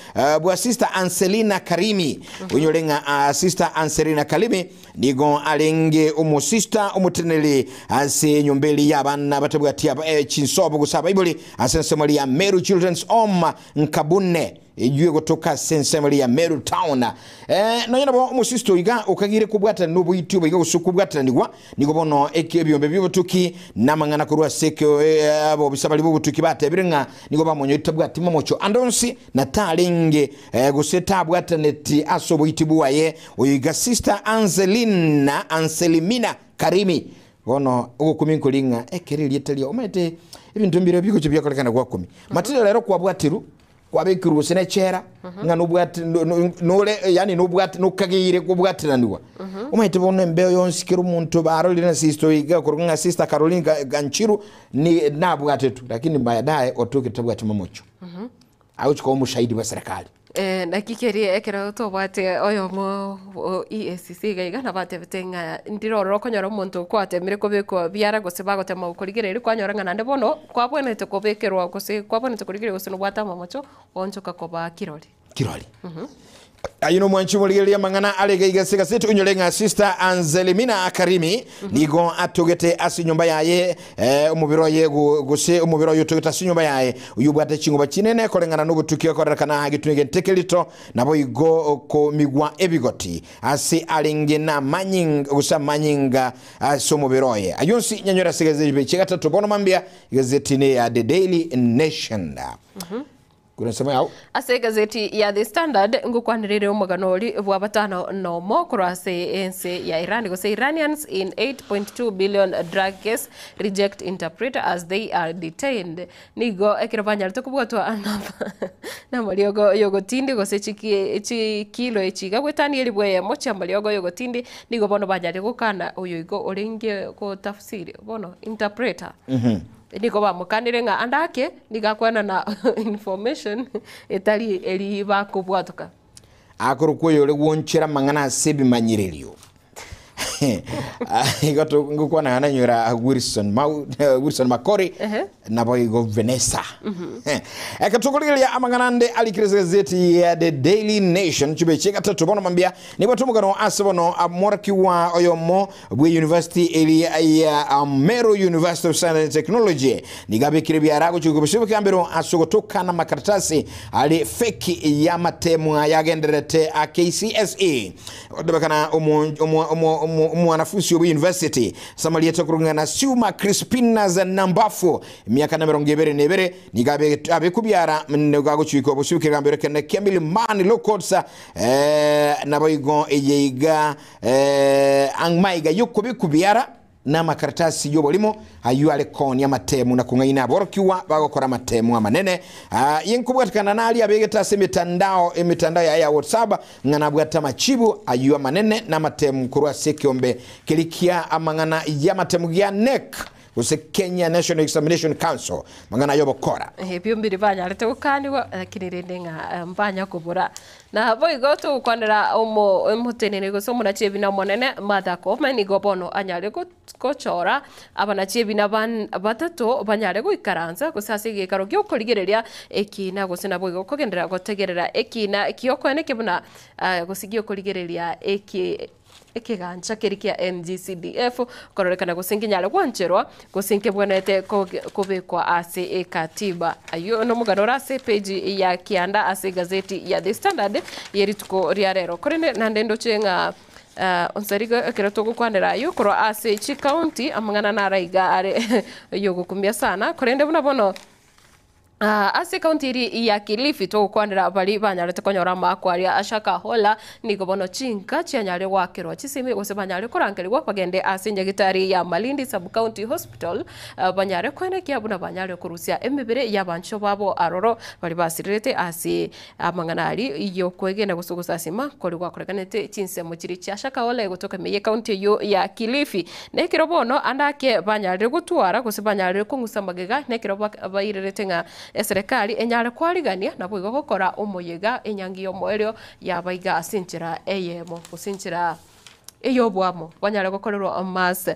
bwa Sister Anselina Karimi. Onyore ng'a Sister Anselina Karimi nigo arenge omosista omoteneneri ase enyomba eria y'abana batabwati chinsobo gose abaibori ase ensemo eria ya Meru Children's Home Nkabune. Eyio egotoka ase ensemo eria ya Meru Town. Eh, nonya nabo omosista oyo iga okagire kobwatana noboiti obo iga gose kobwatanigwa, nigo bono eke ebiombe bi'obotuki na amang'ana korwa ase eke eh, abobisa baria b'obotuki batebire ng'a nigo bamonyorete tabwati momocho ande onsi na tarenge eh, gose tabwataneti ase oboiti bwaye. Oyo iga Sister Anselina Anselimina Karimi. Bono ogokumia nkori ng'a ekero erieta ria omanyete ebinto mbire bigocha biakorekana gwakumia. Matinde rero kwabwatirwe kwabekirwe gose nechela ng'a nobwate nore yaani nobwate nokageire kobwateranigwa. Omanyete bono embeo yonsi kera omonto barorire na sister oyo iga okorokwa ng'a sister Caroline Ganchiru ni nabwatetwe lakini baadaye otokire tabwati mamocho. Agochi koba omoshahidi bwa serikali. Eh, naki keria ekero tobwate oyomo o EACC iga iga nabatebete ng'a ndire ororo okonyora omonto kwatemire kobekwa biara gose bagotema gokorigereria kwanyora ng'a naende bono kwabwenerete kobekerwa gose kwabwenerete korigereria gose nobwate amamocho goonchoka koba kirori. Kirori. Ayio nomwanchi omorigereria amang'ana are iga iga ase egaseti onyore ng'a Sister Anzelimina Karimi nigo atogete ase enyomba yaye eh, omobere oye gose omobere oye otogete ase enyomba yaye oyio obwate chingoba chinene koreng'ana nobotuki okorerekana aa getuni gento ekerito naboigo komigwa ebigoti ase arenge namanying gose amanyinga ase omobere oye. Ayio onsi nyanyore ase egazeti chia gatato bono mambia egazeti ne ya The Daily Nation. Kura ensemo yao. Ase egazeti ya The Standard ngokwanerere omogano oria bwa batano nomo korwa ase ense ya Iran gose Iranians in 8.2 billion drug case reject interpreter as they are detained. Nigo ekero banyarete kobwatwa namariogo yogotindi gose chikilo echi iga goetania elifu eyemo chiamariogo yogotindi nigo bono banyarire gokana oyo igo orenge gotafsiri bono interpreter. Nigo bamokanire ng'a ande ake nigo akoenana information etari eri bakobwatoka. Akorokwa oyore gwonchera amang'ana ase ebimanyererio. Igo ngokwana nanyora Wilson Mau, Wilson Makori naboigo Vanessa. Eke tokorigereria amang'ana ande arikire ase egazeti ya The Daily Nation chibe chigatato bono mambia Nigo tomogano ase bono omworokigwa oyomo bwe university eria ya Meru University of Science and Technology nigo abekire ebiara gochia kobosio bw'ekegambero ase ogotoka namakaratasi are feki y'amatemu ayagendererete a KCSE. Gotebekana omwanafunsi obwe university ase amarieta okorong'ana Siuma Crispinas Nambafu emiaka na emerongo ebere na ebere nigo abekwa biara nigo agochia kobosio bw'ekegambero ekenene kia Milimani Law Courts Eh, naboigo eye iga eh, ang'maiga y'okobikubiara na amakaratasi y'oborimo ayio are koonia amatemu na kong'aina aborokigwa bagokora amatemu amanene. Ah, inkobwatekana naria abegete ase emetandao emetandao yaye ya WhatsApp ng'a nabwate amachibu ayio amanene na amatemu korwa ase ekeombe keria kia amang'ana y'amatemu gia NEC. gose Kenya National Examination Council mang'ana aya obokora. Ebio mbiri banyarete gokanigwa, lakini rende ng'a mbanya kobora. Na boigo togokwanera omo omoteneneri gose omonachi ebina omonene Martha Koome nigo bono anyare gochora abanachi ebina ban batato banyare goikaransa gose ase egekaro gi'okorigereria ekina gose naboigo kogenderera gotegerera ekina gi'okoenekia buna gose gi'okorigereria eki Ekegancha keria kia NGCDF kororekana gose nkenyare gwancherwa gose nkebwenerete kobekwa ase ekatiba. Ayio nomogano ore ase epeji ya kianda ase egazeti ya The Standard ye rituko ria rero. Korende naende ndoche ng'a Onsarigo ekero togokwanera ayio korwa ase chikaunti amang'ana naro aiga are yogokumia sana korende buna bono Ase ekaunti eria ya Kilifi togokwanera baria banyarete konyora amaakwa aria a Shakahola, nigo bono chinka chianyare goakerwa chisimi gose banyare korangerigwa bagende ase nyagitari ya Malindi Sub-County Hospital banyare koenekia buna banyare korusia emebere y'abanchwa babo aroro baria basirirete ase amang'ana aria y'okwegena gose ogosasima koria gwakorekanete chinsemo chiria chia Shakahola egotoka ime y'ekaunti eyio ya Kilifi. Nekero bono ande ake banyarire gotwara gose banyarire kong'usa magega, nekero bairerete ng'a eserekari enyare kwarigania, naboigo gokora omoyega enyangi y'omoerio yabaiga ase enchera eyemo, gose enchera ey'oboamo, banyare gokorerwa mass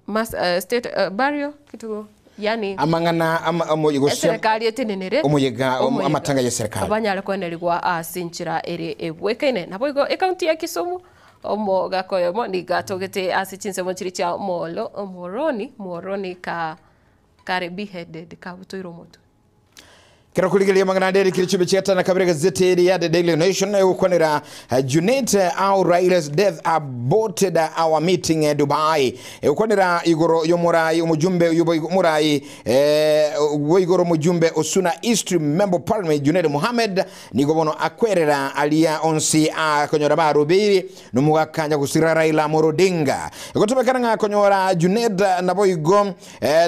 mass state burial kituo yaani Amang'ana ama omoyega gose eserekari etenenere omoyega omoyega amatanga y'eserekari. banyare koenerigwa ase enchera ere ebwekaine. Naboigo ekaunti ya Kisumu Omogaka oyomo nigo atogete ase chinsemo chiria chia Molo, Moroni, Moroni ka kare beheaded, kabutoire omotwe. Kero kurigereria amang'ana ande erikire chibe chia gatano na kabere gazeti eri ya The Daily Nation egokwanera Junet how Raila's death aborted our meeting in Dubai egokwanera igoro y'omorai omojumbe oyo boigo omorai eh, boigoro omojumbe Osuna East Member of Parliament Junet Mohammed Nigo bono akwerera aria onsi akonyora barobeire nomogaka nyagusira Raila Amolo Odinga. Egotebekana ng'a akonyora Junet naboigo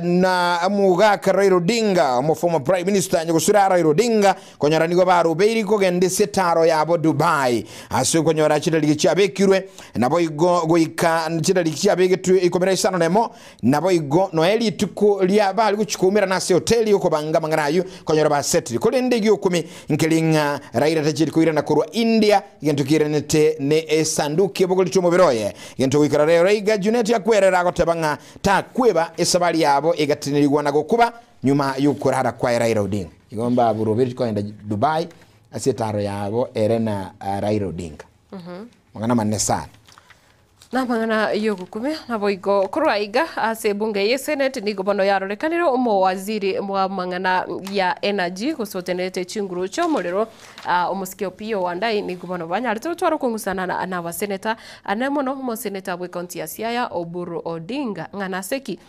na omogaka Raila Odinga, omo former prime minister nyagusira Raila Odinga, konyora nigo barobeire kogenda ase etaro yabo Dubai ase okonyora chitariki chiabekirwe naboigo goika chitariki chiabegetwe ikomi na isano nemo Naboigo noe rituko ria bare gochia koumerana ase hoteli okobanga amang'ana ayio konyora basetire. Korende egiokumi nkeri ng'a Raila tacheti koirana korwa India, egento kiiranete ne esanduki ebogoretie omobere oye. Egento goikera rero iga Junet akwerera agoteba ng'a takweba esabari yabo egatenenigwa na gokuba nyuma yokorara kwaye Raila Odinga. Igo mbaburoberetie kogenda Dubai ase etaro yabo ere na Raila Odinga. Amang'ana amanene sana. Namang'ana y'ogokumia naboigo korwa aiga ase ebunge ye Senate nigo bono yarorekanire omowaziri bw'amang'ana ya Energy gose otenerete chinguru chi'omorero omosike Opiyo Wandayi nigo bono banyarete gotwara okong'usana na abaseneta ane mono omoseneta bw'ecounty ya Siaya Oburu Odinga ng'a nase ki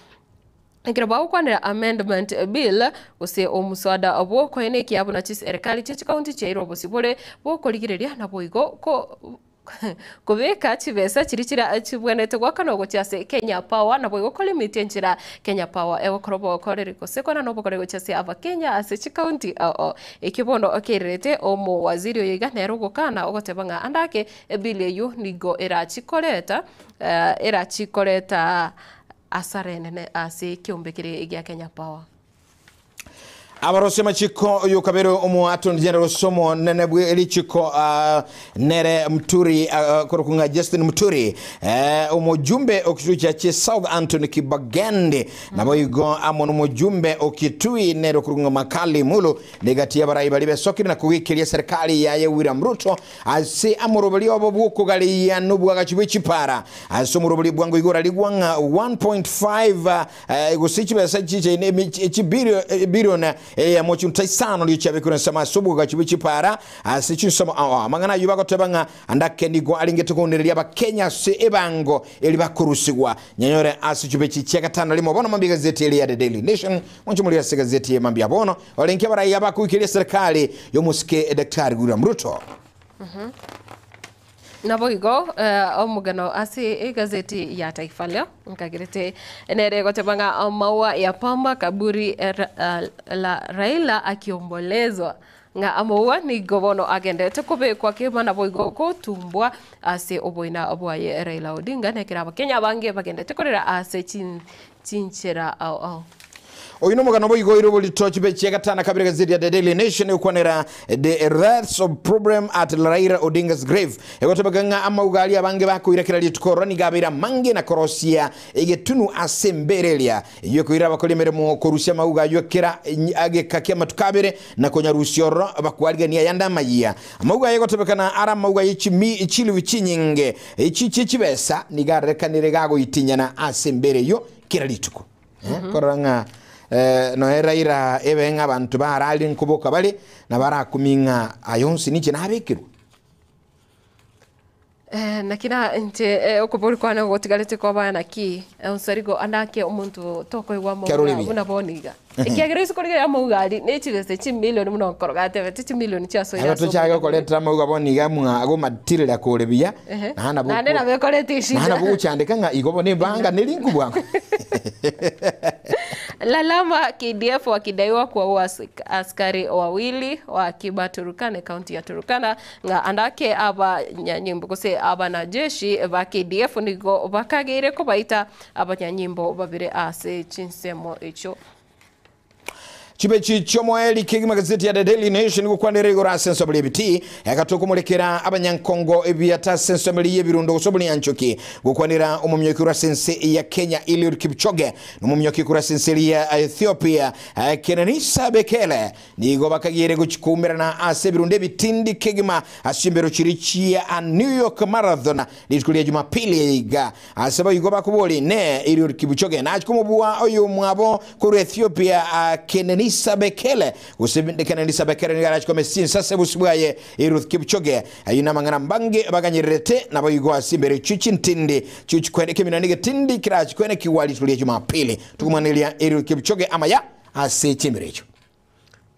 Ekero bagokwanera Amendment Bill gose omuswada bw'okoenekia buna chiserekari chie chikaunti chiairwe obosibore bw'okorigereria naboigo ko kobeka chibesa chiria chira chibwenerete goakanwa gochia ase Kenya Power naboigo kolimit enchera Kenya Power egokora obokoreri gose koenana obokoreri gochia ase abakenya ase chikaunti ao. Ekio bono kererete omowaziri oyo iga nere ogokana ogoteba ng'a ande ake ebill eyio nigo erachi koreta erachi koreta Asara enene ase ekeombe keria gia Kenya Power. Abarosia amachiko oyo kabere omoatoni general gose omonene bwe richiko nere Muturi korokwa ng'a Justin Muturi omojumbe o Kitui chia chi South Anthony Kibagendi naboigo amo nomojumbe o Kitui nere okorokwa ng'a Makali Mulu negati y'abarai baria besokire na kogekeria serikali yaye William Ruto Ase amoroberio abo bw'okogareia nobwagachi bwe chipara, ase omoroberio bwango igoro arigwa ng'a 1.5 gose chibesa chichaine chibilion eyemo chinta isano nigo chiabekirwe ensemo ase obwagachi bwe chipara ase chinsemo ao ao. Amang'ana ayio bagoteba ng'a ande ake nigo arengete kounereria Abakenya ase ebango eri bakorusigwa. Nyanyore ase chibechi chia gatano rimo bono mambia egazeti eria ya The Daily Nation. Mwanche morie ase egazeti eye mambia bono. Orenge abarai abakoikeria eserekari y'omosike Daktari William Ruto. Naboigo omogano ase egazeti ya Taifa Leo nkagerete nere egoteba ng'a maua ya pamba kaburi la Raila akiombolezwa ng'a amaua nigo bono agenderete kobekwa kegima naboigo gotumbwa ase oboina bwaye Raila Odinga nekero abakenya abange bagenderete korera ase chinchera ao ao. Oyo nomogano boigoire oborito chibe chia gatano kabere gazeti ya The Daily Nation egokwanera the rats of problem at Raila Odinga's grave egotebeka ng'a amauga aria abange bakoira kera rituko ororo nigo abeire amange na korosia egetunu ase embere eria eyio ekoira abakori emeremo korusia amauga ayio kera ageka kia amatuko abere na konyarusia ororo bakwarigania ayande amayia. Amauga aya egotebekana are amauga ye chimi chilifu chinyinge echi chie chibesa nigo arorekanire gagoitinyana ase embere eyio kera rituko. Korora ng'a noe Raila ebe ng'a abanto bararire nkoboka bare na barakumie ng'a aya onsi ninche nabekerwe. Naki na inche okobori kwane gotigarete koba naki onsarigo ande ake omonto tokoigwa amauga Kerore buya. buna bono iga. Ekiagera ase korigereria amauga aria ne chibesa chimilioni buna okoroga atebete chimilioni chiasoire Aba ase tochake oboina gokoretera amauga bono iga mwa agomatirera kore buya, naende nabo Naende nabo ekoreta eshida. naende nabo ogochandeka ng'a igo bono ebanga neringu bwango. Lalama KDF wakidaiwa kuwaua askari wawili wa akiba Turkana ekaunti ya Turkana ng'a ande ake abanyanyimbo gose abanajeshi ba KDF nigo bakageire kobaita abanyanyimbo babere ase chinsemo echio. Chibechi chiomoeri kegima gazeti ya The Daily Nation gokwanera igoro ase ensomero y'ebitii egatokomorekera abanyankongo ebiata ase ensomero y'ebirundo gose obonyanchoki gokwanera omomioki korwa ase ense ya Kenya Eliud Kipchoge na omomioki korwa ase ense ya Ethiopia Kenenisa Bekele nigo bakagiere gochikoumerana ase ebirundo ebitindi kegima ase chimbero chiria chia New York Marathon rituko ria Jumapili iga Ase boigo bakobori, Inee, Eliud Kipchoge nache komobua oyomwabo korwa Ethiopia Kenenisa Bekele? Gose Kenenisa Bekele nigo arache komesia chinsase bosio bwaye Eliud Kipchoge? Ayio namang'ana mbange baganyererete, naboigo ase embere echio chintindi chiochikwene ekeminwa negetindi kerache kwenekigwa rituko ria Jumapili. Tokomwaneria Eliud Kipchoge amaya ase chimbero echio.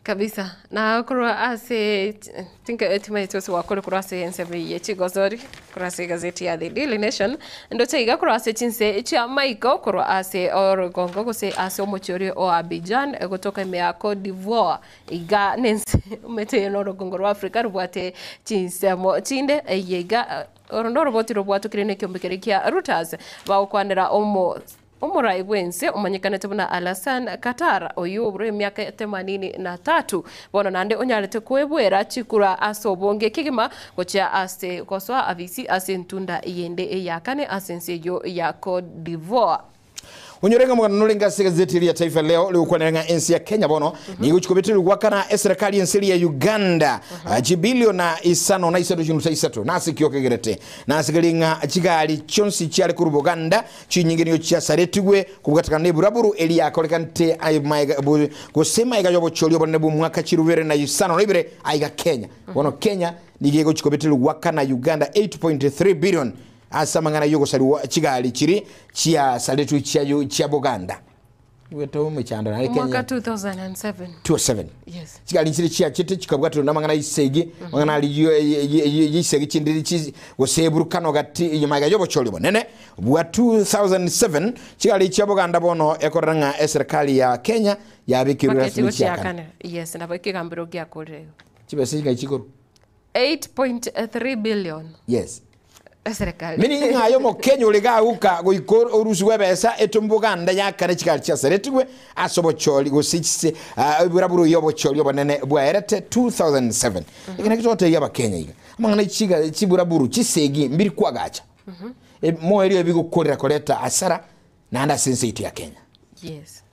Kabisa. Na korwa ase tinka timaeti ase gwakore korwa ase ensemo eye chigosori korwa ase egazeti ya The Daily Nation ndoche iga korwa ase chinse chia maiko korwa ase orogongo gose ase omochie oria o Abidjan gotoka ime ya Cote d'Ivoire iga nense omanyete eye norogongo rwa Africa robwate chinsemo chinde eye iga oro noroboti robwatokire na ekiombe keria kia Reuters bagokwanera omo Omorai bw'ense omanyekanete buna Alassane Ouattara, oyio oborwa emiaka 83 bono naende onyarete kwebwera chikura ase obonge kegima gochia ase gosoa afisi ase entunda yende eya kane ase ense eyio ya Cote d'Ivoire. Onyore ng'a omogano norenge ase egazeti eria ya Taifa Leo rigokwanera ng'a ense ya Kenya bono nigo gochia kobetererwa goakana eserekari y'ense eria ya Uganda chibiliona isano na isato chinusa isato. Nase ki okegerete? Nase keri ng'a chigari chionsi chiare korwa Buganda Chinyinge nigo chiasaretigwe kobwatekana neburaburu eria yakorekanete gose magega y'obochori obonene bw'omwaka chirubere na isano na ibere aiga Kenya. Bono Kenya nigo egochi kobetererwa goakana Uganda 8.3 billion ase amang'ana y'ogosariwa chigari chiri chiasaretwe chia Buganda. Igwete omechando naye Omwaka Kenya 2007. 2007. Yes. Chigari nchire chiachete chikabwaterwa namang'ana y'isegi, amang'ana aria y'isegi chinde chi gose eburukano gati magega y'obochori obonene bwa 2007 chigari chia Buganda bono ekorora ng'a eserikali ya Kenya yabekirwe Baketi rasmi chiakane. gochiakana. Yes, nabo ekegambero giakorire igo. Chibesa chingai chikorwa? 8.3 billion. Yes. Eserekari. Meaning ng'a aye omokenya ore gauka goika orusigwe ebesa etome Buganda yakane chigari chiasaretigwe ase obochori gose chise eburaburu y'obochori obonene bwaerete 2007. Eke nakio togotebia abakenya iga. Amang'ana chiga chiburaburu chisegi mbiri kwagacha. Moerio ebigokorera koreta hasara naende ase ense yaito ya Kenya. Yes.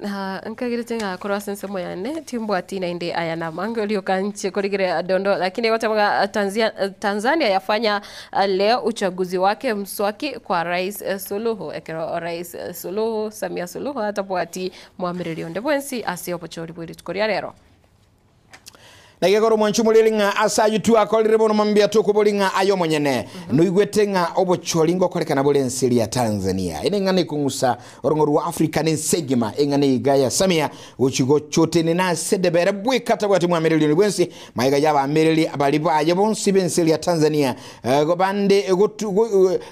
Na nkagerete ng'a korwa ase ensemo yane timbwati naende aya namange rioka nche korigereria dondo lakini egoteba ng'a Tanzia, Tanzania yafanya leo uchaguzi wake mswaki kwa Rais Suluhu ekero Rais Suluhu Samia Suluhu atabwati moamereri onde bwensi ase obochori bwe rituko ria rero. Na gekora omwancho omoreri ng'a ase ayio twakorire bono mambia tokobori ng'a aye omonyene noigwete ng'a obochori ngokorekana bore ense eria ya Tanzania. Ere eng'ana ekong'usa orong'o rwa Africa na ense egima eng'ana iga ya Samia gochi gochotenena ase edebere bweka tabwati mwamereri onde bwensi magega y'abaamereri baria baye bonsi b'ense eria ya Tanzania bande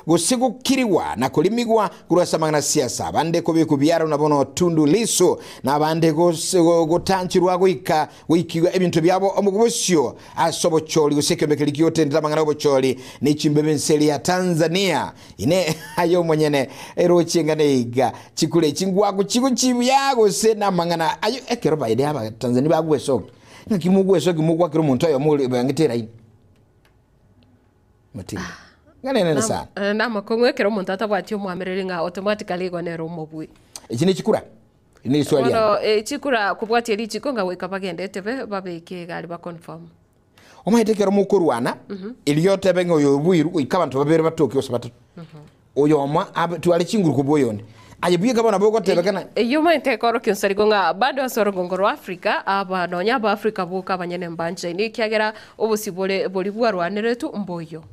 gose gokirigwa na korimigwa korwa ase amang'ana a siasa bande kobekwa biaro na bono Tundu Lissu na abande gotancherwa goika Goikigwa ebinto biabo omogubosio ase obochori gose ekiombe keria giotendete amang'ana y'obochori ne chimbebe ense eria ya Tanzania. Inee! Aye omonyene eroche eng'ana iga, chikura echi ngwaku chigochia buya gose namang'ana ayo? Ekero baria Abatanzania bagwesokia, ng'aki mogwesokia mogwakera omonto oyomo ore obangete eraini? Matilda. Ng'ana enene sana. Namakong'u ekero omonto atabwati omwamereri ng'a automatically igo nere omobui. Echi ne chikura? Eri ne riswali riane. Bono chikura kobwatia richiko ng'a goika bagende etebe babeke egari ba confirm. Omanyete ekero mokorwana, erio otebe ng'a oyo obuirwe goika abanto babere batoke gose batato. Oyomo abe tware chinguru kobua oyonde. Aye bweka bono nabo ogotebekana. Eyio omanyete ekorokia onsarigo ng'a bado ase orogongo rwa Africa, aba nonya Abaafrika boka abanyene mbanchaine, ekiagera obosibore boria bwarwaneretwe mboiyo.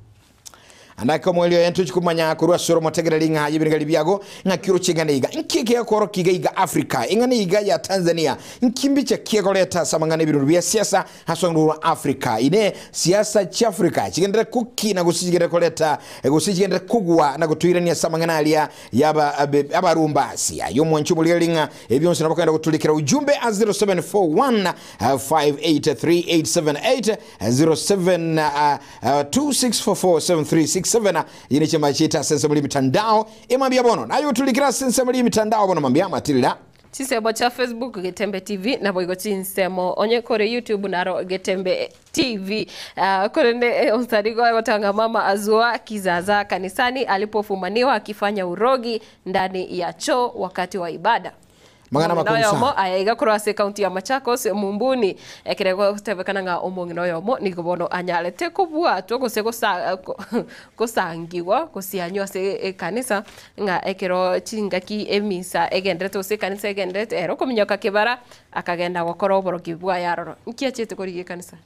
Ande ake omoerio oye ntochi komanya korwa ase ore omotegereri ng'a aye ebirengeri biago ng'aki oroche ing'ana iga. Nki ekegokoorokia iga iga Africa, ing'ana iga ya Tanzania, nki mbicha ki egoreta ase amang'ana ebirundu bia siasa ase orogongo rwa Africa? Inee, siasa chia Africa chigenderere kokina gose chigenderere koreta gose chigenderere kogwa na gotoirania ase amang'ana aria yaba abarumbasi? Aye omwanchi omorigereria ng'a ebi bionsi nabo okogenda goturikera ujumbe ase 0741 583878 0726447367 eye nechema chiaito ase ensemo y'emitandao emambia bono naye oturikire ase ensemo y'emitandao bono mambia Matilda. Chinsemo chia Facebook Getembe TV naboigo chinsemo onye kore YouTube naro Getembe TV. Ah, korende Onsarigo agotanga mama azua kizaza kanisani alipofumaniwa akifanya urogi ndani ya choo wakati wa ibada. Amang'ana Omong'ina amakong'u oyomo sana. aya iga korwa ase ekaunti ya Machakos, Mumbuni, ekere gotebekana ng'a omong'ina oyomo nigo bono anyarete kobwatwa gose gosa gosangigwa gosianywa ase ekanisa ng'a ekero chingaki emisa egenderete gose ekanisa egenderete ere okominyoka kebara akagenda gokora oborogi bwaye aroro. Nki achiete korigia ekanisa?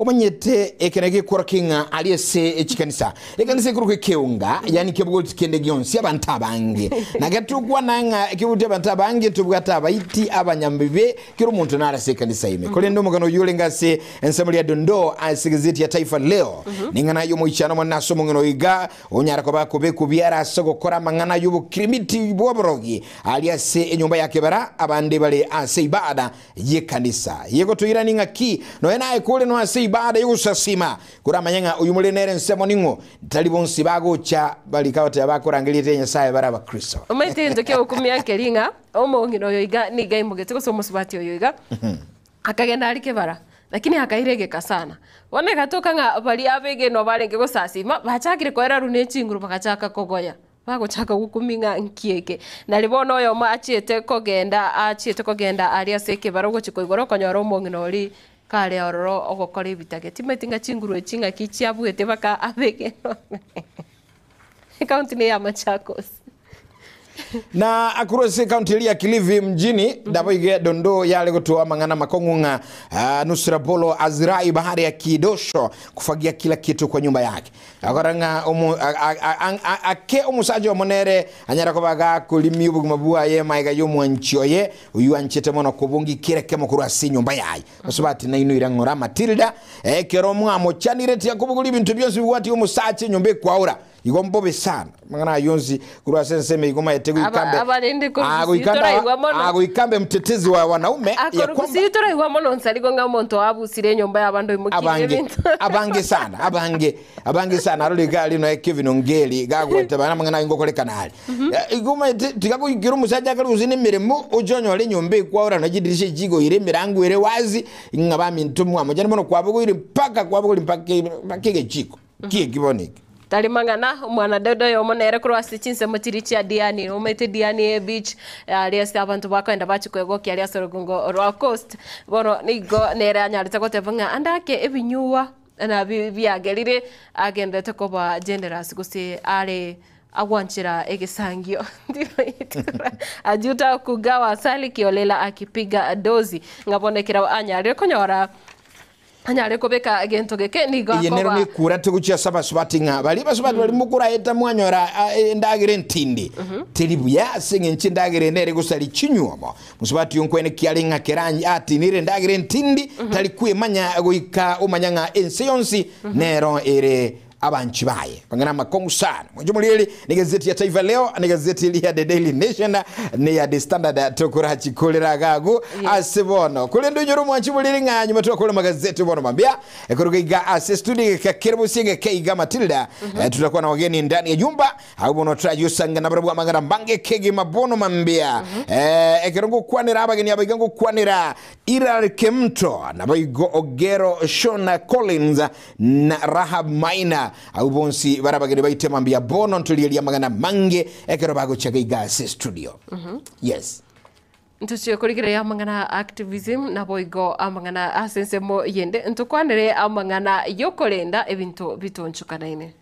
Omanyete eke negekworokia ng'a aria ase chikanisa, ekanisa ekorokwa ekeunga, yaani kebogoti kende gionsi abanto abange. Na getokwana ng'a kebogoti abanto abange tobwate abaiti, abanyambibe, kera omonto nare ase ekanisa ime. Korende omogano oyio orenge ase ensemo ria Dondoo ase egazeti ya Taifa Leo, ning'ana y'omoichano omonene ase omong'ina oyo iga onyare koba akobekwa biara ase ogokora amang'ana y'obokirimiti bw'oborogi aria ase enyomba ya kebera abande bare ase ibada y'ekanisa. Yegotoirania ng'aki nonya naye kore nonya ase ibada y'ogosasima, koramanye ng'a oyio more nere ensemo ning'o, tari bonsi bagocha barika goteba bakorangeria erieta ria Nyasae bare abakristo. Omanyete egento ki'ogokumia nkeri ng'a omong'ina oyo iga nigo aimogete gose omosubati oyo iga, akagenda aria kebara, lakini akaira egeka sana. Bono egatoka ng'a baria abegenwa barenge gosasima, bachakire koerarwa ne chinguru bagachaka kogoya. Bagochaka gokumia ng'a nki eke. Nari bono oyomo achiete kogenda, achiete kogenda aria ase ekebara ogochia koigora okonyora omong'ina oria kare ororo ogokora ebitage. Timanyeti ng'a chinguru echi ng'aki chiabuete mpaka abeke Ekaunti neye ya Machakos. Na akorwa ase ekaunti eria ya Kilifi mjini, naboigo Dondoo yare gotoa amang'ana amakong'u ng'a Nusra Polo azirai bahari ya Kidosho kufagia kila kitu kwa nyumba yake. Agakora ng'a omo- a- a- a- a- ake omosacha omo nere anyare koba gakorimia obogima bwaye magega y'omwanchi oye, oyio anchete mono kobongia kera ekemo korwa ase enyomba yaye. Mosubati nainwe ira ng'ora Matilda, ekero mwamochanire tiakobogoria ebinto bionsi bibwatie omosacha enyomba ekwaura. Igo mbobe sana. Amang'ana ayio onsi korwa ase ensemo igo maete goika Aba- mbe abarende korwa Ah, Gusii goika mbe toraigwa mono. ah, goika mbe mtetezi wa wanaume ya Akorwa kwamba Gusii toraigwa mono nsarigo ng'a omonto oabusire enyomba y'abande oimokirie abange ebinto. abange sana abange abange sana arore iga aria noe Kevin Ongeri gagoteba namang'ana aye ngokorekana are. Eh, igo omanyete tiga goikera omosacha akare gose na emeremo oche onyore enyomba ekwaora na chidirisha chigoire emerango ere wazi ng'a baminto mwamochani bono kwabogoire mpaka kwabogoria mpaka mpaka egechiko. Ki eki bono eke? Tari mang'ana, omwana Daudi oyomo nere korwa ase chinsemo chiria chia Diani, omanyete Diani ebeach, aria ase abanto bakoenda bachia koegokia aria ase orogongo rwa coast. Bono nigo nere anyarete goteba ng'a ande ake ebinyuwa na biagerire agenderete koba generous gose are agwanchera egesangio. Ndimanyeti kora ajuta kugawa asali kiolela akipiga dozi. Ng'a bono ekero anyarire konyora Anyare kobeka gento geke nigo Eye nero akoba. nekurate gochia ase abasubati ng'a baria abasubati baria mokoraeta mwanyora endagera entindi, teri buya ase eng'encho endagera eye nere gosaria chinywomo. Mosubati oyo nkwene ki are ng'a kera atinire endagera entindi tari kwemanya goika omanya ng'a ense yonsi nero ere. Abanchi baye bang'ana amakong'u sana. Mwancho morieri ni gazeti ya Taifa Leo, ni gazeti ya The Daily Nation, ni ya The Standard tokorachikorera agagu ase bono. Korende onyore omwanchi moriri ng'a nyuma twakore magazeti bono mambia ekoruga iga ase studio geka kere geke iga Matilda. Tutakuwa na wageni ndani ya nyumba au bono trajusanga na barabwa mang'ana mbange kege mabono mambia. Ekero ngokwanera abageni abaiga ngokwanera Irar Kemto na baigo Ogero Shona Collins na Rahab Maina au bonsi barabageni baite mambia bono ntulieria magana mange ekero bagochaga iga ase studio. Yes. Ntuchie kurigereria amang'ana activism nabo igo amang'ana ase ensemo yende ntukwanere amang'ana yokorenda ebinto bitonchukanaine.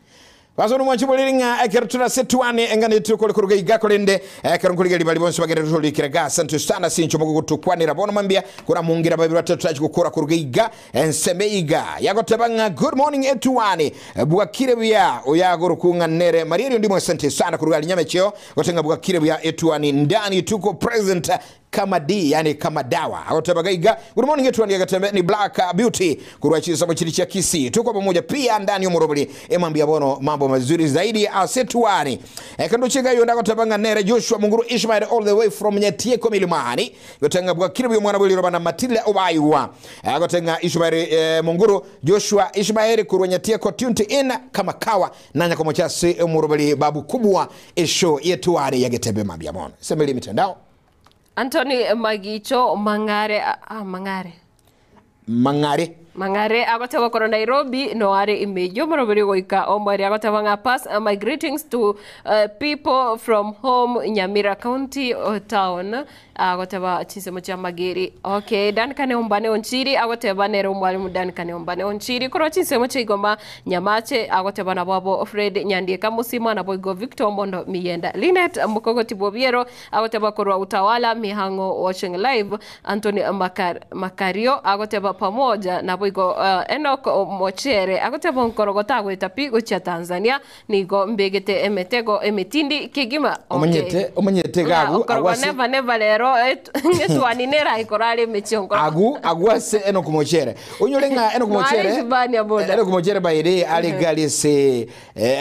Baso nomwanchi boriri ng'a ekero turase tuane eng'ana etukore kuruga iga korende ekero nkorigeri bari bonsi bagere turikire ga asante sana sincho mogo gutukwanira bono mambia kura mungira babiri batatu turachi gukora kuruga iga enseme iga yagoteba ng'a good morning etuane bwakire buya oyagoro kung'anere marieri ndimo asante sana kuruga linyamecheo gotenga bwakire buya etuani ndani tuko present kama D yani kama dawa agoteba iga good morning etuani yagatembe ni Black Beauty kurwa chisamo chiri cha Kisii tuko pamoja pia ndani ya murobili emambia bono mambo mazuri zaidi asetuani kando chega yo ndagoteba nere Joshua Munguru Ishmael all the way from Nyatieko Milimani gotenga bwakire buya mwana bwiliro bana Matilda Obaiwa agotenga Ishmael Munguru Joshua Ishmael kurwa Nyatieko tuned in kama kawa nanya komochasi murobili babu kubwa esho yetuani yagetebe mambia bono semeli mitandao Anthony Magicho Mangare Mangare Mangare Mangare agoteba korwa Nairobi no are imejo moroberi goika omweri agoteba ng'a pass my greetings to people from home Nyamira County town agoteba chinsemo chia Mageri. Okay, Duncan Ombane Onchiri agoteba nere omwalimu Duncan Ombane Onchiri korwa chinsemo chia Igoma Nyamache agoteba nabo abo Fred Nyandieka Musima nabo igo Victor Mondo Miyenda Linet Mukogoti Bobiero agoteba korwa Utawala Mihango watching live Anthony Makario agoteba pamoja nabo igo Enoch Mochere agoteba nkorogo tagweta pi gochia Tanzania nigo mbegete emetego emetindi kegima. Omanyete omanyete gagu okorogo never never lero etwani nera ikorare emechio nkorogo agu agwase Enoch Mochere onyore ng'a Enoch Mochere Mwari boda. Enoch Mochere baire ali gali se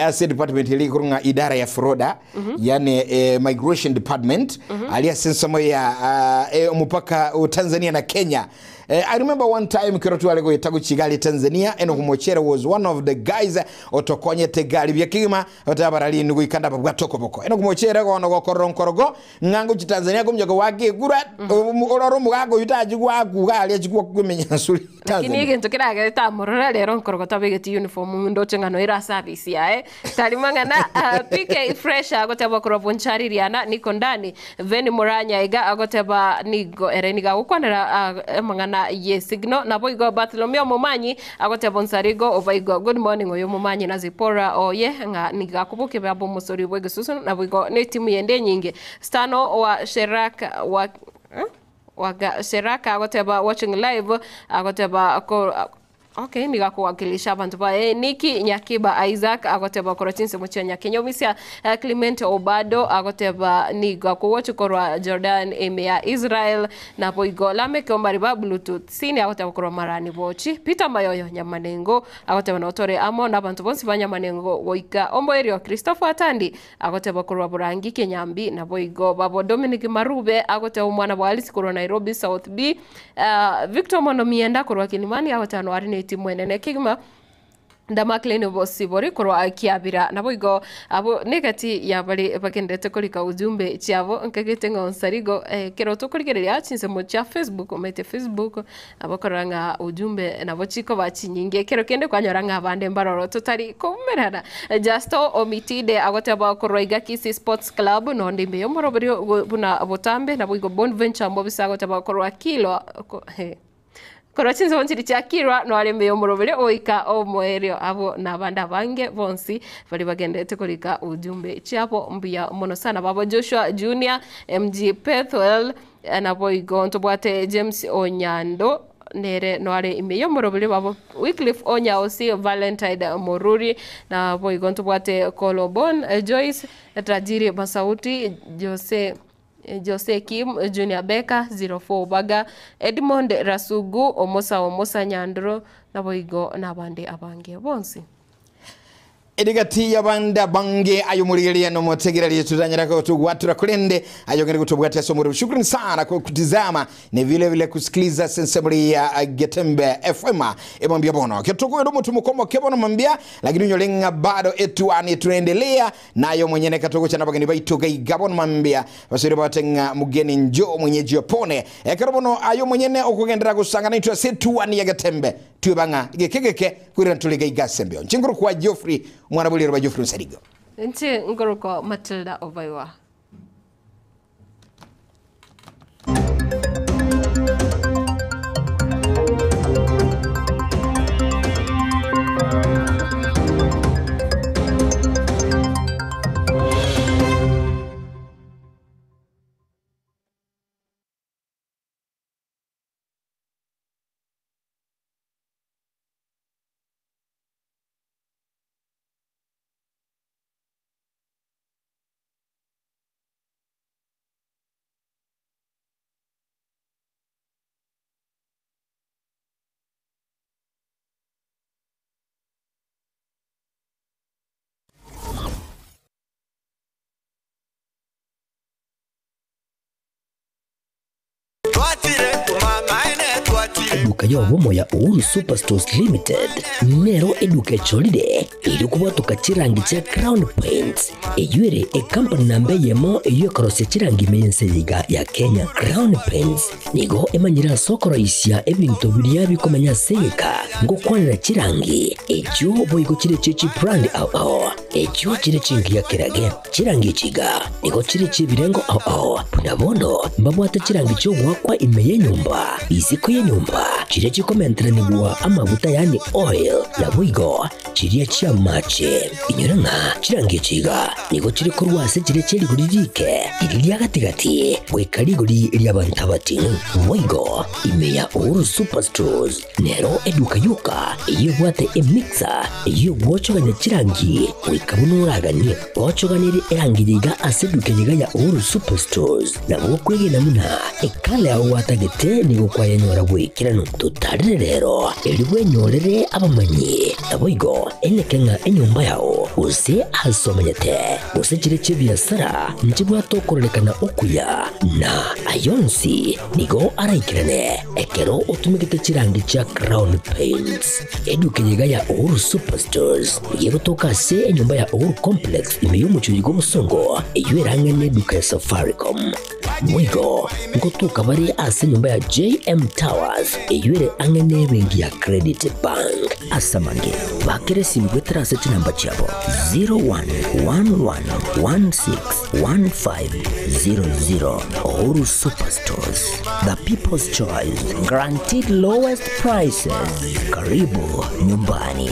ase department ili kurunga idara ya froda yani migration department ali ase ya mupaka Tanzania na Kenya. I remember one time kero twale goeta guchigali Tanzania Enoch Mochere was one of the guys otokonyete gali bya kigima otabarali nugu ikanda babwa tokoboko Enoch Mochere gono gokorro nkorogo ng'angu chi Tanzania kumjogo wake gura ororo mugago yutaji gwaku gali achikwa kumenya suri Lakini egento keragete amorora rero nkorogo tabegete uniform ndoche ng'ano era service yae tari mang'ana PK Fresh agoteba korwa Bonchari Riana niko ndani Veni Muranya iga agoteba nigo ere niga gukwanera mang'ana ye signal nabo igo Bartholomew Momanyi agoteba Nsarigo obaigo good morning oyo Momanyi na Zipora oye ng'a niga kubuke babo musori bwegesusu nabo igo ne timu yende nyinge Stano wa Sherak wa waga Sheraka agoteba watching live agoteba okay niga kuwakilisha abantu ba Niki Nyakiba Isaac agoteba korwa chinsemo chia Nyakinyomisia Clement Obado agoteba niga kuwochi korwa Jordan eme ya Israel napo igo Lameke Omariba Bluetooth sini agoteba korwa Marani Bochi Peter Mayoyo Nyamanengo agoteba notore amo nabantu bonsi ba Nyamanengo goika Omboerio Christopher Atandi agoteba korwa Burangi Kenyambi nabo igo babo Dominic Marube agoteba omwana bwa Alice korwa Nairobi South B Victor Mondo Mienda korwa Kilimani agoteba no ari ne timu enene kigima ndamakleni bosibori korwa kiabira nabo igo abo negati yabari bagendete korika ujumbe chiabo nkagete ng'onsarigo kero tukorigereria chinsemo chia Facebook omete Facebook abakora ng'a ujumbe nabo chiko bachinyinge kero kende kwanyora ng'a abande mbaroro tutari kumerana Justo Omitide agoteba korwa iga Kisii Sports Club nonde mbe yomorobori buna botambe nabo igo Bonventure mbobisa agoteba korwa kilo korwa chinsemo nchiri chiakirwa noarembe yomorobere oika omoerio abo nabanda abange bonsi bari bagendete korika ujumbe chiabo mbuya mono sana babo Joshua Junior MG Pethwell nabo igo ntobwate James Onyando nere noare ime yomorobere babo Wycliffe Onyaosi Valentine Moruri nabo igo ntobwate Kolobon Joyce Tajiri Masauti Jose Kim Junior Beka 04 Baga Edmond Rasugu Omosa Omosa Nyandro nabo igo nabande abange bonsi. Erigati y'abande bange ayo murigeria no motegereria tutanyera kutugwatura kulende ayo ngere kutubwatia somo. Shukrani sana kwa kutizama ni vile vile kusikiliza sensebri ya Getembe FM emwambia bono kitoko ndo mtu mukomo kebono mwambia lakini nyolenga bado etuani tunaendelea nayo mwenyene katoko cha nabageni baitu gaigabon mwambia basiri batenga mugeni njo mwenyeji opone ekerobono ayo mwenyene okugendera gusangana itwa setuani ya Getembe twibanga gekegeke kwira ntule gaigasembeo nchinguru kwa Geoffrey mwana buliro ba Geoffrey Nsarigo Nche ngoroko Matilda Obaiwa. Eduka y'obumo ya Uhuru Superstores Limited nero eduka echolile iri kubwatuka chirangi cha Crown Paints eyuere ekampani namba eyemo eyo ekorosia chirangi menseyiga ya Kenya. Crown Paints nigo emanyire sokoroisia ebinto biria bikomenya segeka ngokwanira chirangi ekyo boigo chire chichi brand ao ao ekyo chire chingi ya kerage chirangi chiga nigo chire chibirengo ao ao buna bono mbabwate chirangi chiogwakwa ime yenyumba isiko yenyumba chiria chikomenteranigwa amaguta yani oil na boigo chiria chia mache inyora ng'a chirangi chiga nigo chiri korwa ase chiria chia rigori rike riri ria gatigati goika rigori ria bantu abating'u boigo ime ya Uhuru Superstores nero eduka yoka eyio ebwate emixer eyio gwochogania chirangi goika buna oraganie gochoganire erangi yiga ase eduka yiga ya Uhuru Superstores nabo kwegena muna ekala yago gwatagete nigo kwayenyora gwikiranu tutarire rero eri bwenyorere abamanyi nabo igo eneke ng'a enyomba yao gose asomenyete gose chire chia ebiasara nchibwate okorerekana okuya na ayonsi nigo araikirane ekero otumegete chirangi chia Crown Paints eduka yiga ya Uhuru Superstores yegotoka ase enyomba ya Uhuru Complex ime y'omuchuri gw'obosongo eyo erang'ene eduka ya Safaricom mwigo ngotuka bari ase enyomba ya JM Towers eyo ang'ene ebenki ya Credit Bank asamange bakere simu gwetera ase chinamba chiabo 0111161500. Uhuru Superstores, the people's choice, guaranteed lowest prices. Karibu nyumbani.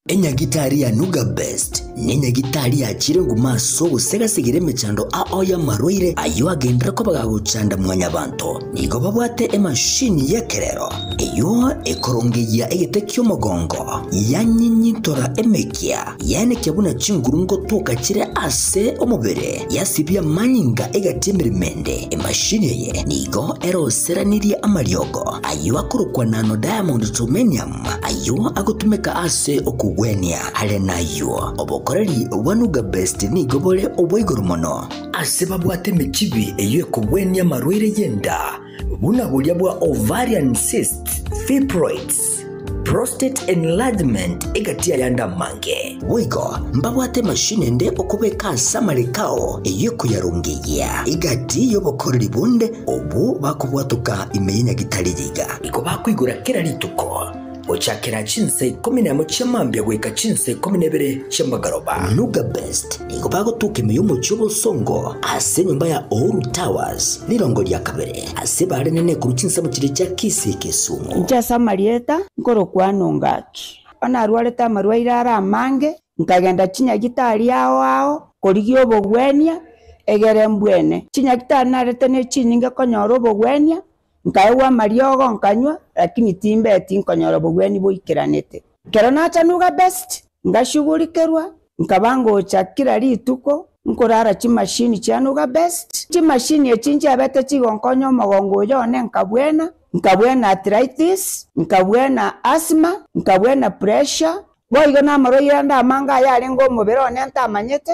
Enyagitari ya Nuga Best nenyagitari yakire ngumaso gusegasegera emechando ao y'amarwaire ayo agendera ko bagaguchanda mwanyabanto nigo babwate emashini y'ekerero eyo ekorongeya egete ky'omogongo yanyinyintora emekia yanekia buna chinguru ngotoka chire ase omobere yasibia manyinga egati emirimende emashini eye nigo eroseranirie amariogo ayo akorokwa nano diamond tomenium ayo agotumeka ase okugwenia are nayo obokoreri bwa Nuga Best nigo bore obwaigoro mono ase babwate emichibi eyo ekogwenia amarwaire yenda buna buria bwa ovarian cyst, fibroids, prostate enlargement egatia yanda mange boigo mbabwate mashine ende okobeka ase amarikao eyo ekuyarungeya egati y'obokoreri bunde obu bakobwatoka ime y'enyagitari yiga igo bakwigura kera rituko ochakera chinse 11 chiamambia goika chinse 12 chiamagaroba. Nuga Best nigo bagotuka ime y'omochi obosongo ase enyomba ya Uhuru Towers lirongo ria kabere ase barenene kuru chinsemo chiri chia Kisii Kisumu. Nche amarieta nkorokwana ngaki ona arwarete amarwaire ara amange nkagenda chinyagitari ao ao korigia obogwenia egere mbwene chinyagitari narete ne chinyinge konyora obogwenia nkaewa amariogo nkanywa lakini timbeti nkonyora obogweni boikeranete kero nacha Nuga Best ngashughulikerwa Nkaba ngocha kera rituko, nkorara chimashini chia Nuga Best. Chimashini echi nchiabete chigonkonya omogongo oyo one nkabwena, nkabwena arthritis, nkabwena asthma, nkabwena pressure, boigo na amarwaire ande amange ayarenge omobere one ntamanyete,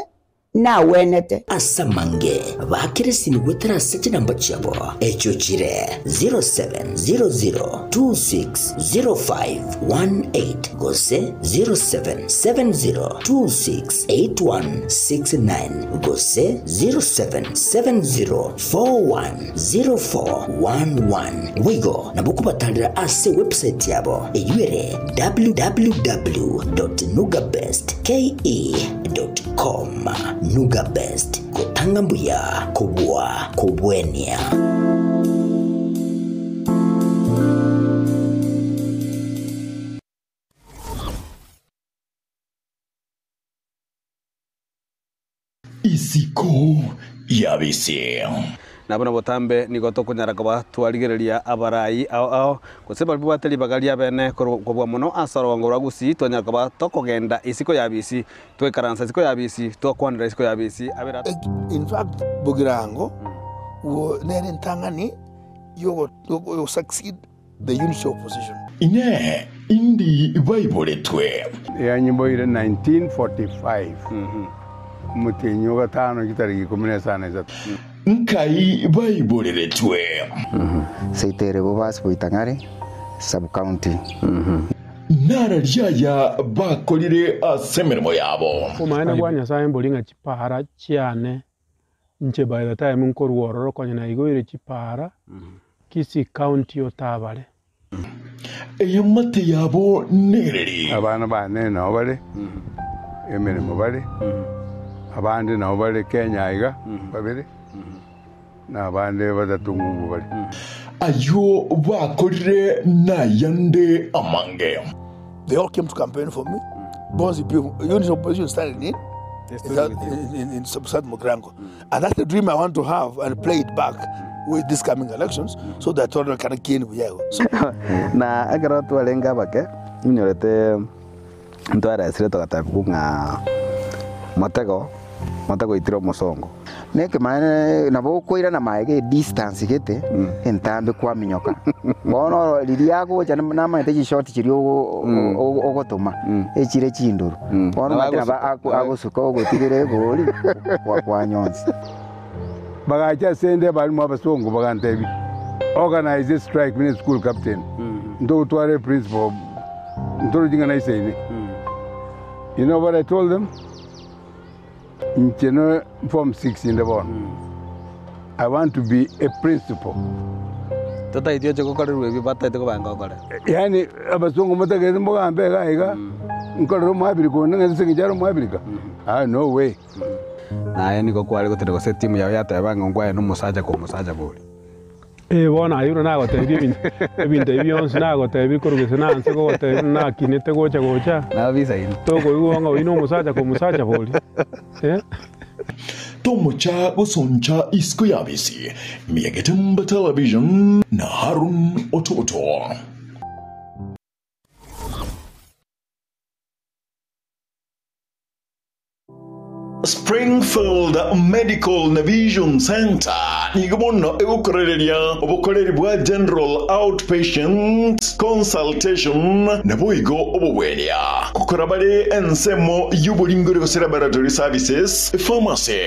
nawenete. Ase amange baakere esimi goetera ase chinamba chiabo, echio chire 0700260518 gose 0770268169 gose 0770410411. Boigo nabo okobatarera ase ewebsite yabo eyio ere www.nugabestke.com. Nuga Best, gotanga mbuya kobua kobwenia. Isiko yabisi. Nabo na botambe nigo tokonyara koba twarigereria abarai ao ao gose baria babwate ribaga ria bene kobua mono ase orogongo rwa Gusii twanyara koba tokogenda isiko ya bisi twaikaransa isiko ya bisi twakwanera isiko ya bisi abera In fact, Bogirango wo nere ntang'ani yogo yogo succeed the unity opposition. Inee! Indi baiboretwe? Yanyimboire 1945 omotienyi o gatano chitariki ikomi na isano na isato. Nkai baiboreretwe? Seitere Bobasi Boitang'are Sub-county. Nara riaya bakorire ase emeremo yabo. Obomaene bwa Nyasae mbori ng'a chipara chiane inche by the time nkorwa ororo konya naigoire chipara Kisii County otabare. Eamate yabo nereri. Abana bane nao bare emeremo bare, abande nao bare Kenya aiga babere, na abande batato ng'umbu bare. Ayio bakorire nayande amange. They all came to campaign for me. Bonzi unity opposition started in in, in, in South Mugrango. And that's the dream I want to have and play it back with these coming elections so that Toronto can gain Buyago. So, na ekero twarenge abake inyorete ntwaresire togatebigwa ng'a motego motego oitire omosongo. Nekemaene nabo okoirana maega edistance gete entambe kwaminyoka. Bono oro riria agocha namanyete chishoti chiria ogotoma echire chindoro. Bono omanyete nabo agosuka ogotigera egori kwanyonsi. Bagacha ase ende abalimu abasongo bagantebia, Organise a strike buna eschool captain, ntogotware principal, ntorochi ng'a naisaine. You know what I told them? Inche no form six inde bono, I want to be a principal. Totaeti oche gokorerwa ebio bataete kobanga okore. Yaani abasongo motagete mbogambe iga iga, nkorere omoabirika onde ng'a ase eng'encho are omoabirika? Ah, no way. Naye nigo kware gotera gose etimu yao yateba ng'a ongwae nomosacha kwa omosacha bori. Ee bono aye buna nagotebirie ebinto ebinto ebi bionsi nagotebirie korwa gese nanse kogotebia buna nakinete gocha gocha, tokoigwa ng'a oyio nomosacha kwa omosacha bori eh. Tomocha gosoncha isiko y'abisi, Miagetemba Television na Harun Ototo. Springfield Medical na Vision Centre nigo bono egokorereria obokoreri bwa General Outpatient Consultation naboigo obobwenia. Gokora bare ensemo y'oboringori gose laboratory services, pharmacy,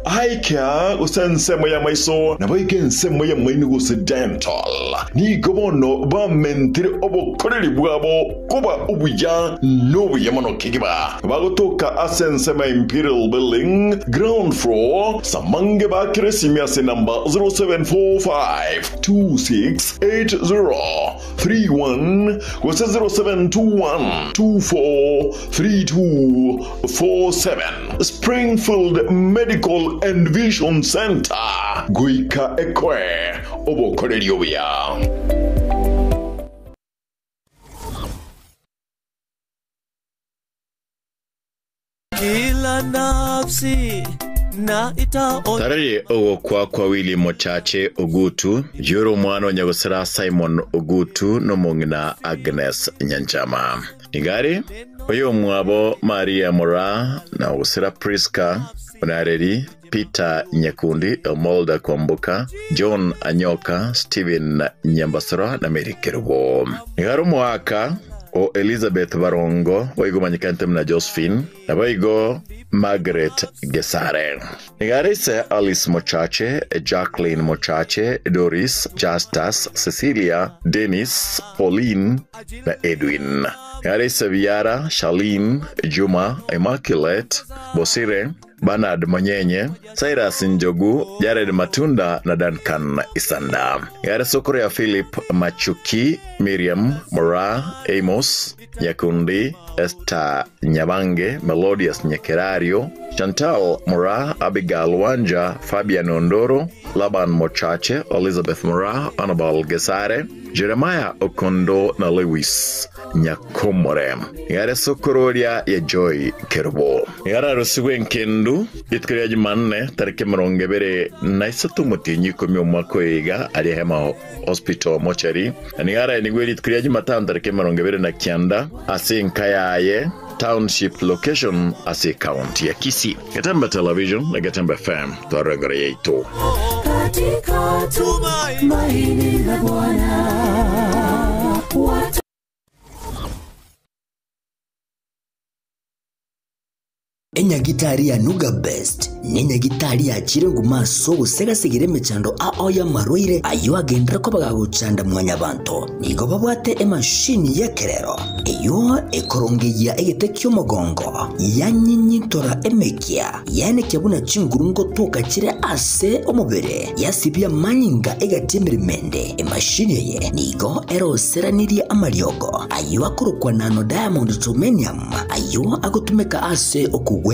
eye care gose ensemo y'amaiso naboigo ensemo y'amaino gose dental. Nigo bono bamentire obokoreri bwabo Koba obuya nobuya mono kegima. Bagotoka ase ensemo ya Imperial Building, ground floor, Samange bakire esimi ase enamba 0745268031 gose 0721243247. Springfield Medical and Vision Centre, goika ekoe obokoreri obuya. Kila nafsi na itaona. Tarari ogokwa kwa Willy Mochache Ogutu, yore omwana o nyagosera Simon Ogutu na omong'ina Agnes Nyanchama. Nigo are Oyomwabo Maria Moraa na Ogosira Prisca Onareri, Peter Nyakundi, Elmolda Kwamboka, John Anyoka, Stephen Nyambasora na Mary Kerubo. Nigo are omoaka o Elizabeth Barongo, boigo omanyekanete buna Josephine, naboigo Margaret Gesare. Nigo are ise Alice Mochache, Jacqueline Mochache, Doris, Justus, Cecilia, Dennis, Pauline na Edwin. Nigo are ise Biara, Charlene, Juma, Immaculate, Bosire, Bernard Monyenye, Cyrus Njogu, Jared Matunda na Duncan Isanda. Nigo are sokoro ya Philip Machuki, Miriam Moraa, Amos Nyakundi, Esther Nyabange, Melodius Nyakerario, Chantal Moraa, Abigail Wanja, Fabian Ondoro, Laban Mochache, Elizabeth Moraa, Annabel Gesare, Jeremiah Okondo na Lewis Nyakomore. Nigo are sokororia ya Joy Kerubo. Nigo ararusigwe enkendu rituko ria Jumanne tariki emerongo ebere na isato omotienyi ikomi omwaka oyo iga aria Hema Hospital Mortuary. Na nigo araenigwe rituko ria Jumatano tariki emerongo ebere na kianda ase enka yaye Township Location ase ecounty ya Kisii. Getembe Television na Getembe FM twarora engoro yaito. Katika tumaini la Bwana watu Enyagitari ya Nuga Best nenyagitari yachire nguma ase ogosegasegera emechando ao y'amarwaire ayio agenderere koba gagochanda mwanyabanto. Nigo babwate emashini y'ekerero eyio ekorongeia egete ki'omogongo, yanyinyintora emekia, yaenekia buna chinguru ngotoka chire ase omobere, yasibia amanyinga egati emeremo ende. Emashini eye nigo eroseranirie amariogo ayio akorokwa nano diamond germanium ayio agotumeka ase okogwenia.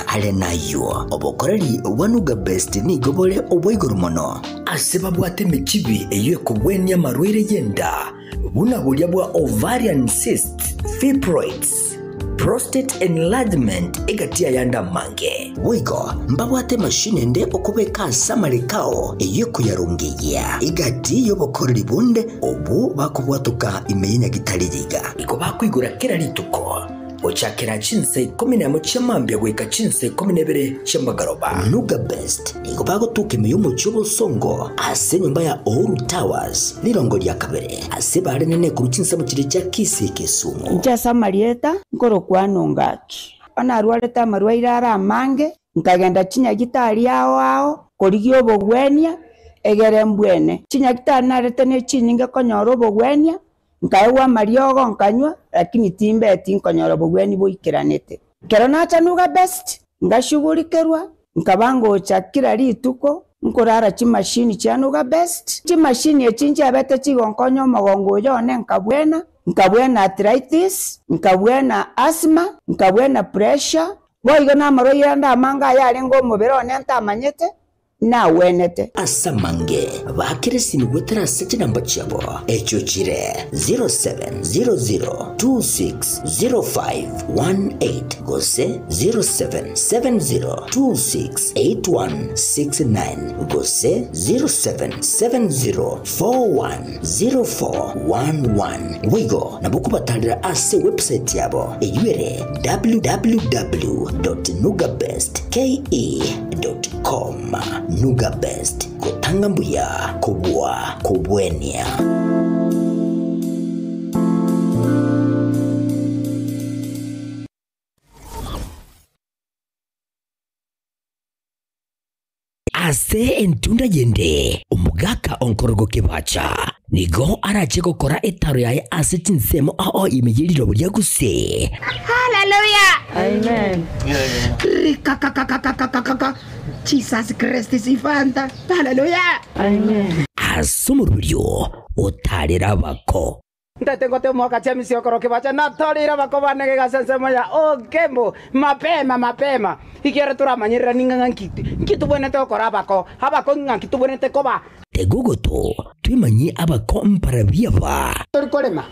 Are nayio, obokoreri bwa Nuga Best nigo bore obwa igoro mono. Ase babwate emechibi eyio ekogwenia amarwaire y'enda, buna boria bwa ovarian cysts, fibroids, prostate enlargement egati y'ayande amange. Boigo mbabwate emashini ende okobeka ase amareko ao eyio ekoyarongeyia egati y'obokoreri bonde obwo bakobwatoka ime y'enyagitari riga. Igo bakoigora kera rituko gochakera chinsa ikomi nemo chia mambia goika chinsa ikomi na ibere chi'amagoroba. Nuga Best nigo bagotoka ime y'omochie obosongo ase enyomba ya Uhuru Towers, rirongo ria kabere, ase bare nene korwa chinsemo chiria chia Kisii Kisumu. Inche ase amarieta nkorokwana Ongaki. Onarwarete amarwaire are amange, nkagenda chinyagitari ao ao korigia obogwenia, egere mbwene. Chinyagitari narete ne chinyinge konyora obogwenia, Nkaegwa amariogo nkanywa, lakini timbeti nkonyora obogwenia boikeranete. Ekero nacha Nuga Best, ngashugurikerwa, nkaba ngocha kera rituko nkorara chimashini chia Nuga Best. Chimashini echi nchiabete chigonkonya omogongo oyo one nkabwena, nkabwena arthritis, nkabwena asthma, nkabwena pressure, boigo namarwaire ande amange ayarenge omobere one ntamanyete. Nagwenete. Ase amange baakere esimi goetera ase chinamba chiabo, echio chire 0700260518 gose 0770268169 gose 0770410411. Boigo nabo okobatarera ase ewebsite yabo eyio ere www.nugabestke.com. Nuga Best, gotanga mbuya kobua kobwenia. Ase entunda yende, omogaka onkorogo kebacha nigo arache gokora etaro yaye ase chinsemo ao ime ye rirobo ria gusii. Hallelujah. Amen. Rikakakakakakakaka. Jesus Christ is Fanta. Hallelujah. Amen. Ase omoroberio otarere abako. Ntete ngote omwaka chia okoro kebacha natoreire abako bane gegase ensemo ya Ogembo mapema mapema ekiagera toramanyerera ning'a ng'a nki tobwenerete gokora abako abako ng'a nki tobwenerete koba. Tega ogoto twemanyie abako mbarabwo aba. Tori korema,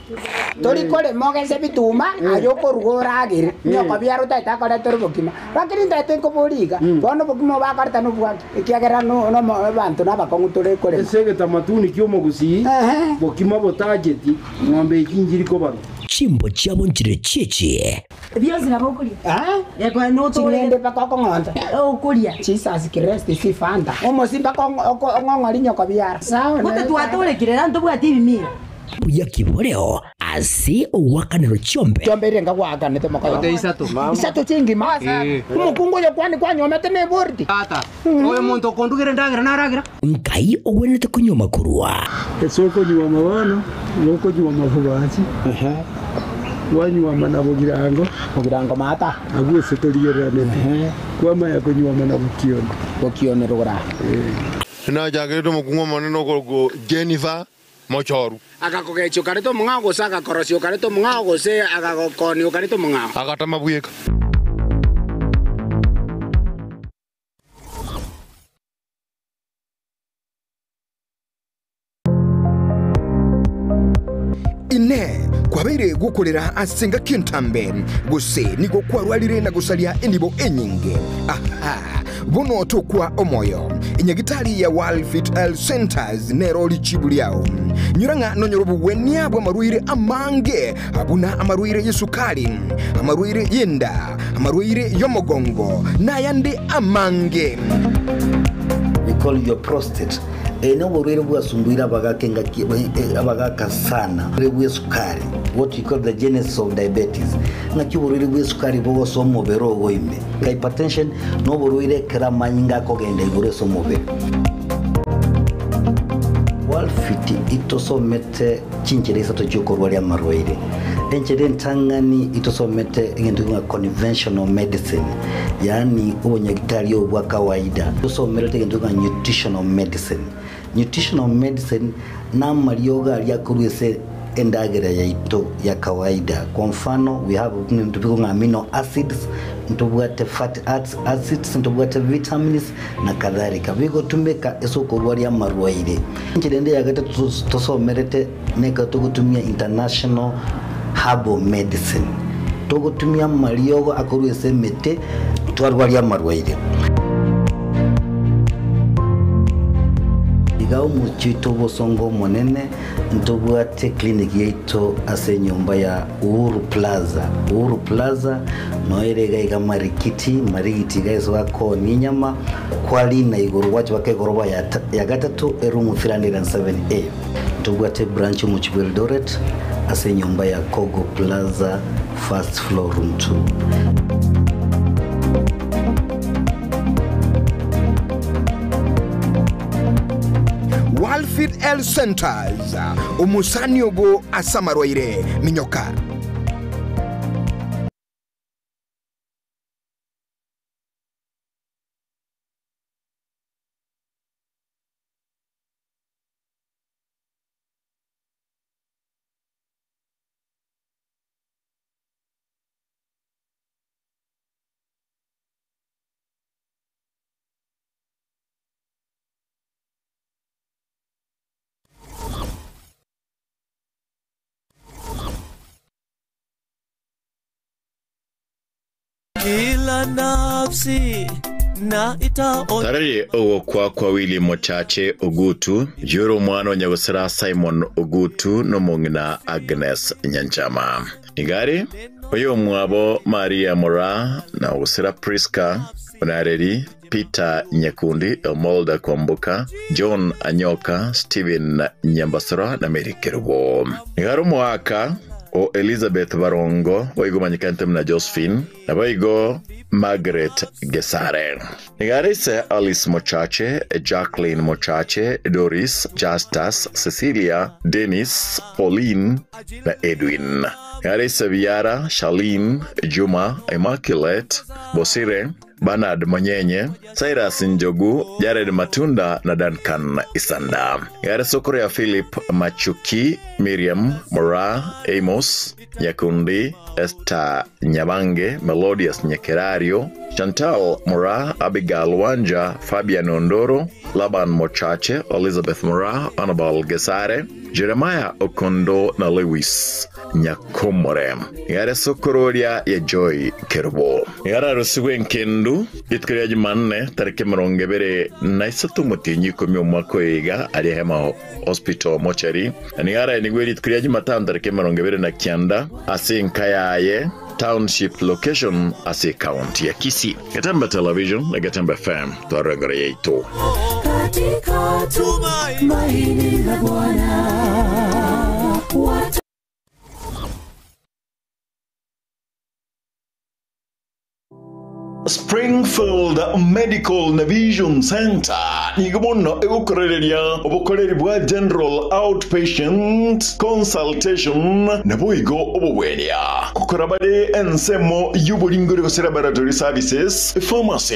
tori korema ogese bituma aye okoruga oragere, nyoko biaro otaete akoretere obokima. Lakini ntaete nkoboria iga, bono obokima obo akoreta nobwaki? Ekiagera no abanto nabakong'u tore korema. Ase egetamatuni ki'omogusii, bokima botacheti, ng'ombe echi nchiri kobarwa. Chimbo chiabo nchire chiechie. Bionsi nabo okoria. Ching'ende mpaka okong'onta. Okoria. Jesus Christ si fanta. Omosi mpaka ong'ong'ori nyoko biara. Sawa. Gote twatorekire era ntobwati ebimira. Buya ki boreo ase ogoakanero chiombe? Chiombe eria nkagoakanete mokoyo. Ote isato. Isato chingima. Eh. Omokungu oyo kwani kwanyomete ne ebordi. Tata, oyo monto okondugera endagera naragera. Nkai ogwenerete konyuoma korwa? Ase okonyuoma bono, nigo okonyuoma bobachi, kwanyuoma na bogirango, Bogirango maata. Abwo ase torigereranete, kwamanya konyuoma na bokioni. Bokioni rogora. Nachakerete omokungu omonene okorokwa Jennifer Mochoru. Agakogechia okareta omong'ao, gose agakorosia okareta omong'ao, gose agagokonia okareta omong'ao. Agatama bweka. Inee! Kwabeire gokorera ase engaki entambe, gose nigo kwarwarire na gosaria enibo enyinge? Aha! Bono tokwa omoyo. Enyagitari ya World Fit Health Centers nero richibu riao. Nyora ng'a nonyore obogwenia bw'amarwaire amange, buna amarwaire y'esukari, amarwaire y'enda, amarwaire y'omogongo, na ayande amange. We call your prostate. Eye noborwaire bwasumbuire abagaka engaki abagaka sana. Oborwaire bw'esukari, what we call the genesis of diabetes. Ng'aki oborwaire bw'esukari bogosoa omobere ogo ime. Hypertension noborwaire ekero amanyinga akogenda igoro ase omobere. Walfit itosomete chinchera isato chiokorwaria amarwaire. Enchera entang'ani itosomete egento ng'a conventional medicine, yaani obonyagitari obo bwa kawaida. Tosomerete egento ng'a nutritional medicine. Nutritional medicine namariogo aria akorwa ase endagera yaito ya kawaida. Kwa mfano, we have ebinto bikong'a amino acids, ntobwate fat acids, ntobwate vitamins na kadhalika. Bigotumeka ase okorwaria amarwaire. Enchera ende ya gatato tosomerete nekero togotumia international herbal medicine. Togotumia amariogo akorwa ase emete twarwaria amarwaire. Iga omochie oito obosongo omonene ntobwate clinic yaito ase enyomba ya Uhuru Plaza. Uhuru Plaza noyo ere iga iga Marikiti, Marigiti iga ase bakoonia enyama, kwarina igoro gwacha baka egoroba ya ya gatato eroom 307A. Ntobwate ebranch omochie bwa Eldoret ase enyomba ya Kogo Plaza first floor room 2. Walfit Health Centers, omosani obo ase amarwaire, minyoka. Kila nafsi na itaona Tarari ogokwa kwa Willy Mochache Ogutu, yore omwana o Nyagosira Simon Ogutu na omong'ina Agnes Nyanchama. Nigo are oyomwabo Maria Moraa na ogosira Prisca Onareri, Peter Nyakundi, Elmolda Kwamboka, John Anyoka, Stephen Nyambasora na Mary Kerubo. Nigo are omoaka o Elizabeth Barongo, boigo omanyekante buna Josephine, naboigo Margaret Gesare. Nigo are ise Alice Mochache, Jacqueline Mochache, Doris, Justus, Cecilia, Dennis, Pauline na Edwin. Nigo are ise Biara, Charlene, Juma, Immaculate, Bosire, Bernard Monyenye, Cyrus Njogu, Jared Matunda na Duncan Isanda. Nigo are sokoro ya Philip Machuki, Miriam Moraa, Amos Nyakundi, Esther Nyabange, Melodious Nyakerario, Chantal Moraa, Abigail Wanja, Fabian Ondoro, Laban Mochache, Elizabeth Moraa, Annabel Gesare, Jeremiah Okondo na Lewis Nyakomore. Nigo are sokororia ya Joy Kerubo. Nigo ararusigwe enkendu rituko ria Jumanne tariki 23 omotienyi ikomi omwaka oyo iga aria Hema Hospital Mortuary, na nigo araenigwe rituko ria Jumatano tariki 29 ase enka yaye Township Location ase ekaunti ya Kisii. Getembe Television na Getembe FM twarora engoro yaito. Katika tumaini la Bwana watu Springfield Medical na Vision Centre nigo bono egokorereria obokoreri bwa General Outpatient Consultation naboigo obobwenia. Gokora bare ensemo y'oboringori gose laboratory services, pharmacy,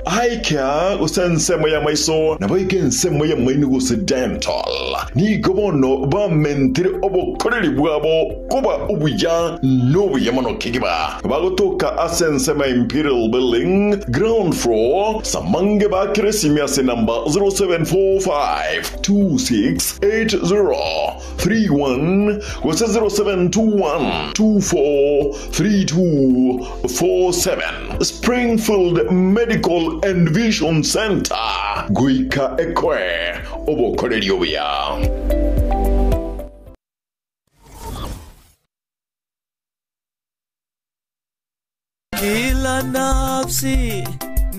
eye care gose ensemo y'amaiso naboigo ensemo y'amaino gose dental. Nigo bono bamentire obokoreri bwabo koba obuya nobuya mono kegima. Bagotoka ase ensemo ya Imperial Building, ground floor, Samange bakire esimi ase namba 0745 2680 31 gose 0721 24 3247 Springfield Medical and Vision Centre, goika ekoe obokoreri obuya. Kila nafsi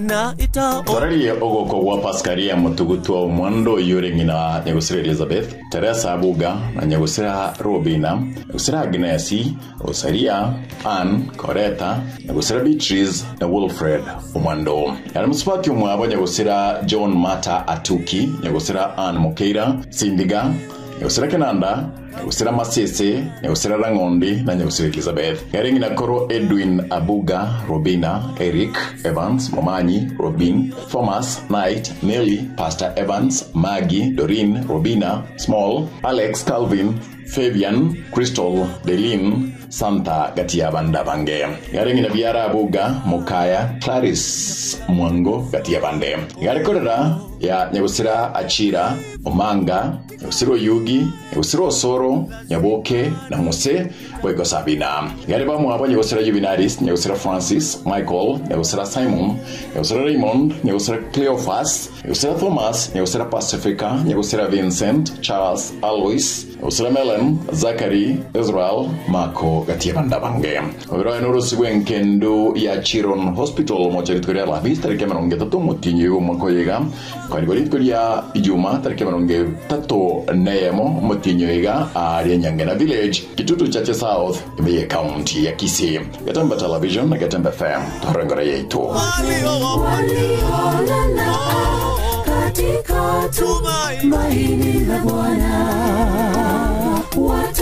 na ita Torarie ogokwa gwa Paskaria motugutwa omwando oyio ore ng'ina nyagusira Elizabeth, Teresa Abuga, na nyagusira Robina, nyagusira Agnesi, Rosaria, Ann, Coretta, nyagusira Beatrice, na Wilfred omwando. Yare mosubati omwabo nyagusira John Mata Atuki, nyagusira Ann Mokeira, Sindiga, nyagusira Kenanda, nyagusira Masese, nyagusira Rang'ondi na nyagusira Elizabeth. Yare ng'ina koro Edwin Abuga, Robina, Eric, Evans, Momanyi, Robin, Thomas, Knight, Nelly, Pastor Evans, Maggie, Doreen, Robina, Small, Alex, Calvin, Fabian, Crystal, Delin, Santa gati y'abande abange. Yare ng'ina biara Abuga, Mokaya, Clarice, Mwango gati y'abande. Yare korera ya nyagusira Achira, Omanga, nyagusira Oyugi, nyagusira Osoro, Nyaboke na Mose boigo Sabina. Yare bamwabo nyagusira Juvenalis, nyagusira Francis, Michael, nyagusira Simon, nyagusira Raymond, nyagusira Cleophas, nyagusira Thomas, nyagusira Pacifica, nyagusira Vincent, Charles, Alois, nyagusira Melen, Zachary, Israel, Marco gati y'abande abange. Obiro n'orusi bw'enkendu ya Chiron Hospital mocha rituko ria Alhamisi tariki 30 omotienyi omwaka oyo iga kwarigwa rituko ria Ijuma tariki 31 omotienyi oyo iga aria Nyangena Village Kitutu Chache South ime ye county ya Kisii. Getembe Television na Getembe FM twarora engoro yaito. waliolala katika tumaini la Bwana watu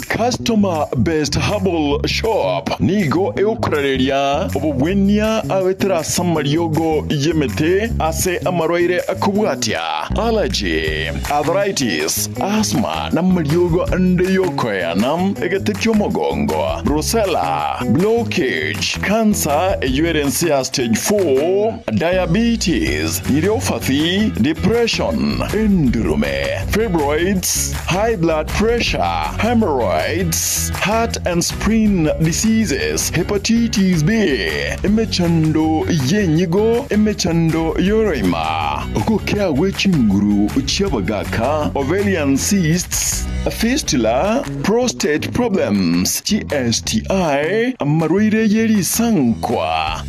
Customer Best Herbal Shop nigo egokorareria obobwenia abetera ase amariogo y'emete ase amarwaire akobwatia allergy, arthritis, asthma na amariogo ande yokoyana egete ki'omogongo, brucella, blockage, cancer eywo ere ense ya stage 4, diabetes, neuropathy, depression, endurume, fibroids, high blood pressure, hemorrhoids, heart and spleen diseases, hepatitis B, emechando y'enyigo, emechando y'oroima, okokea gwe chinguru chi'abagaka, ovarian cysts, fistula, prostate problems, GSTI, amarwaire y'erisankwa.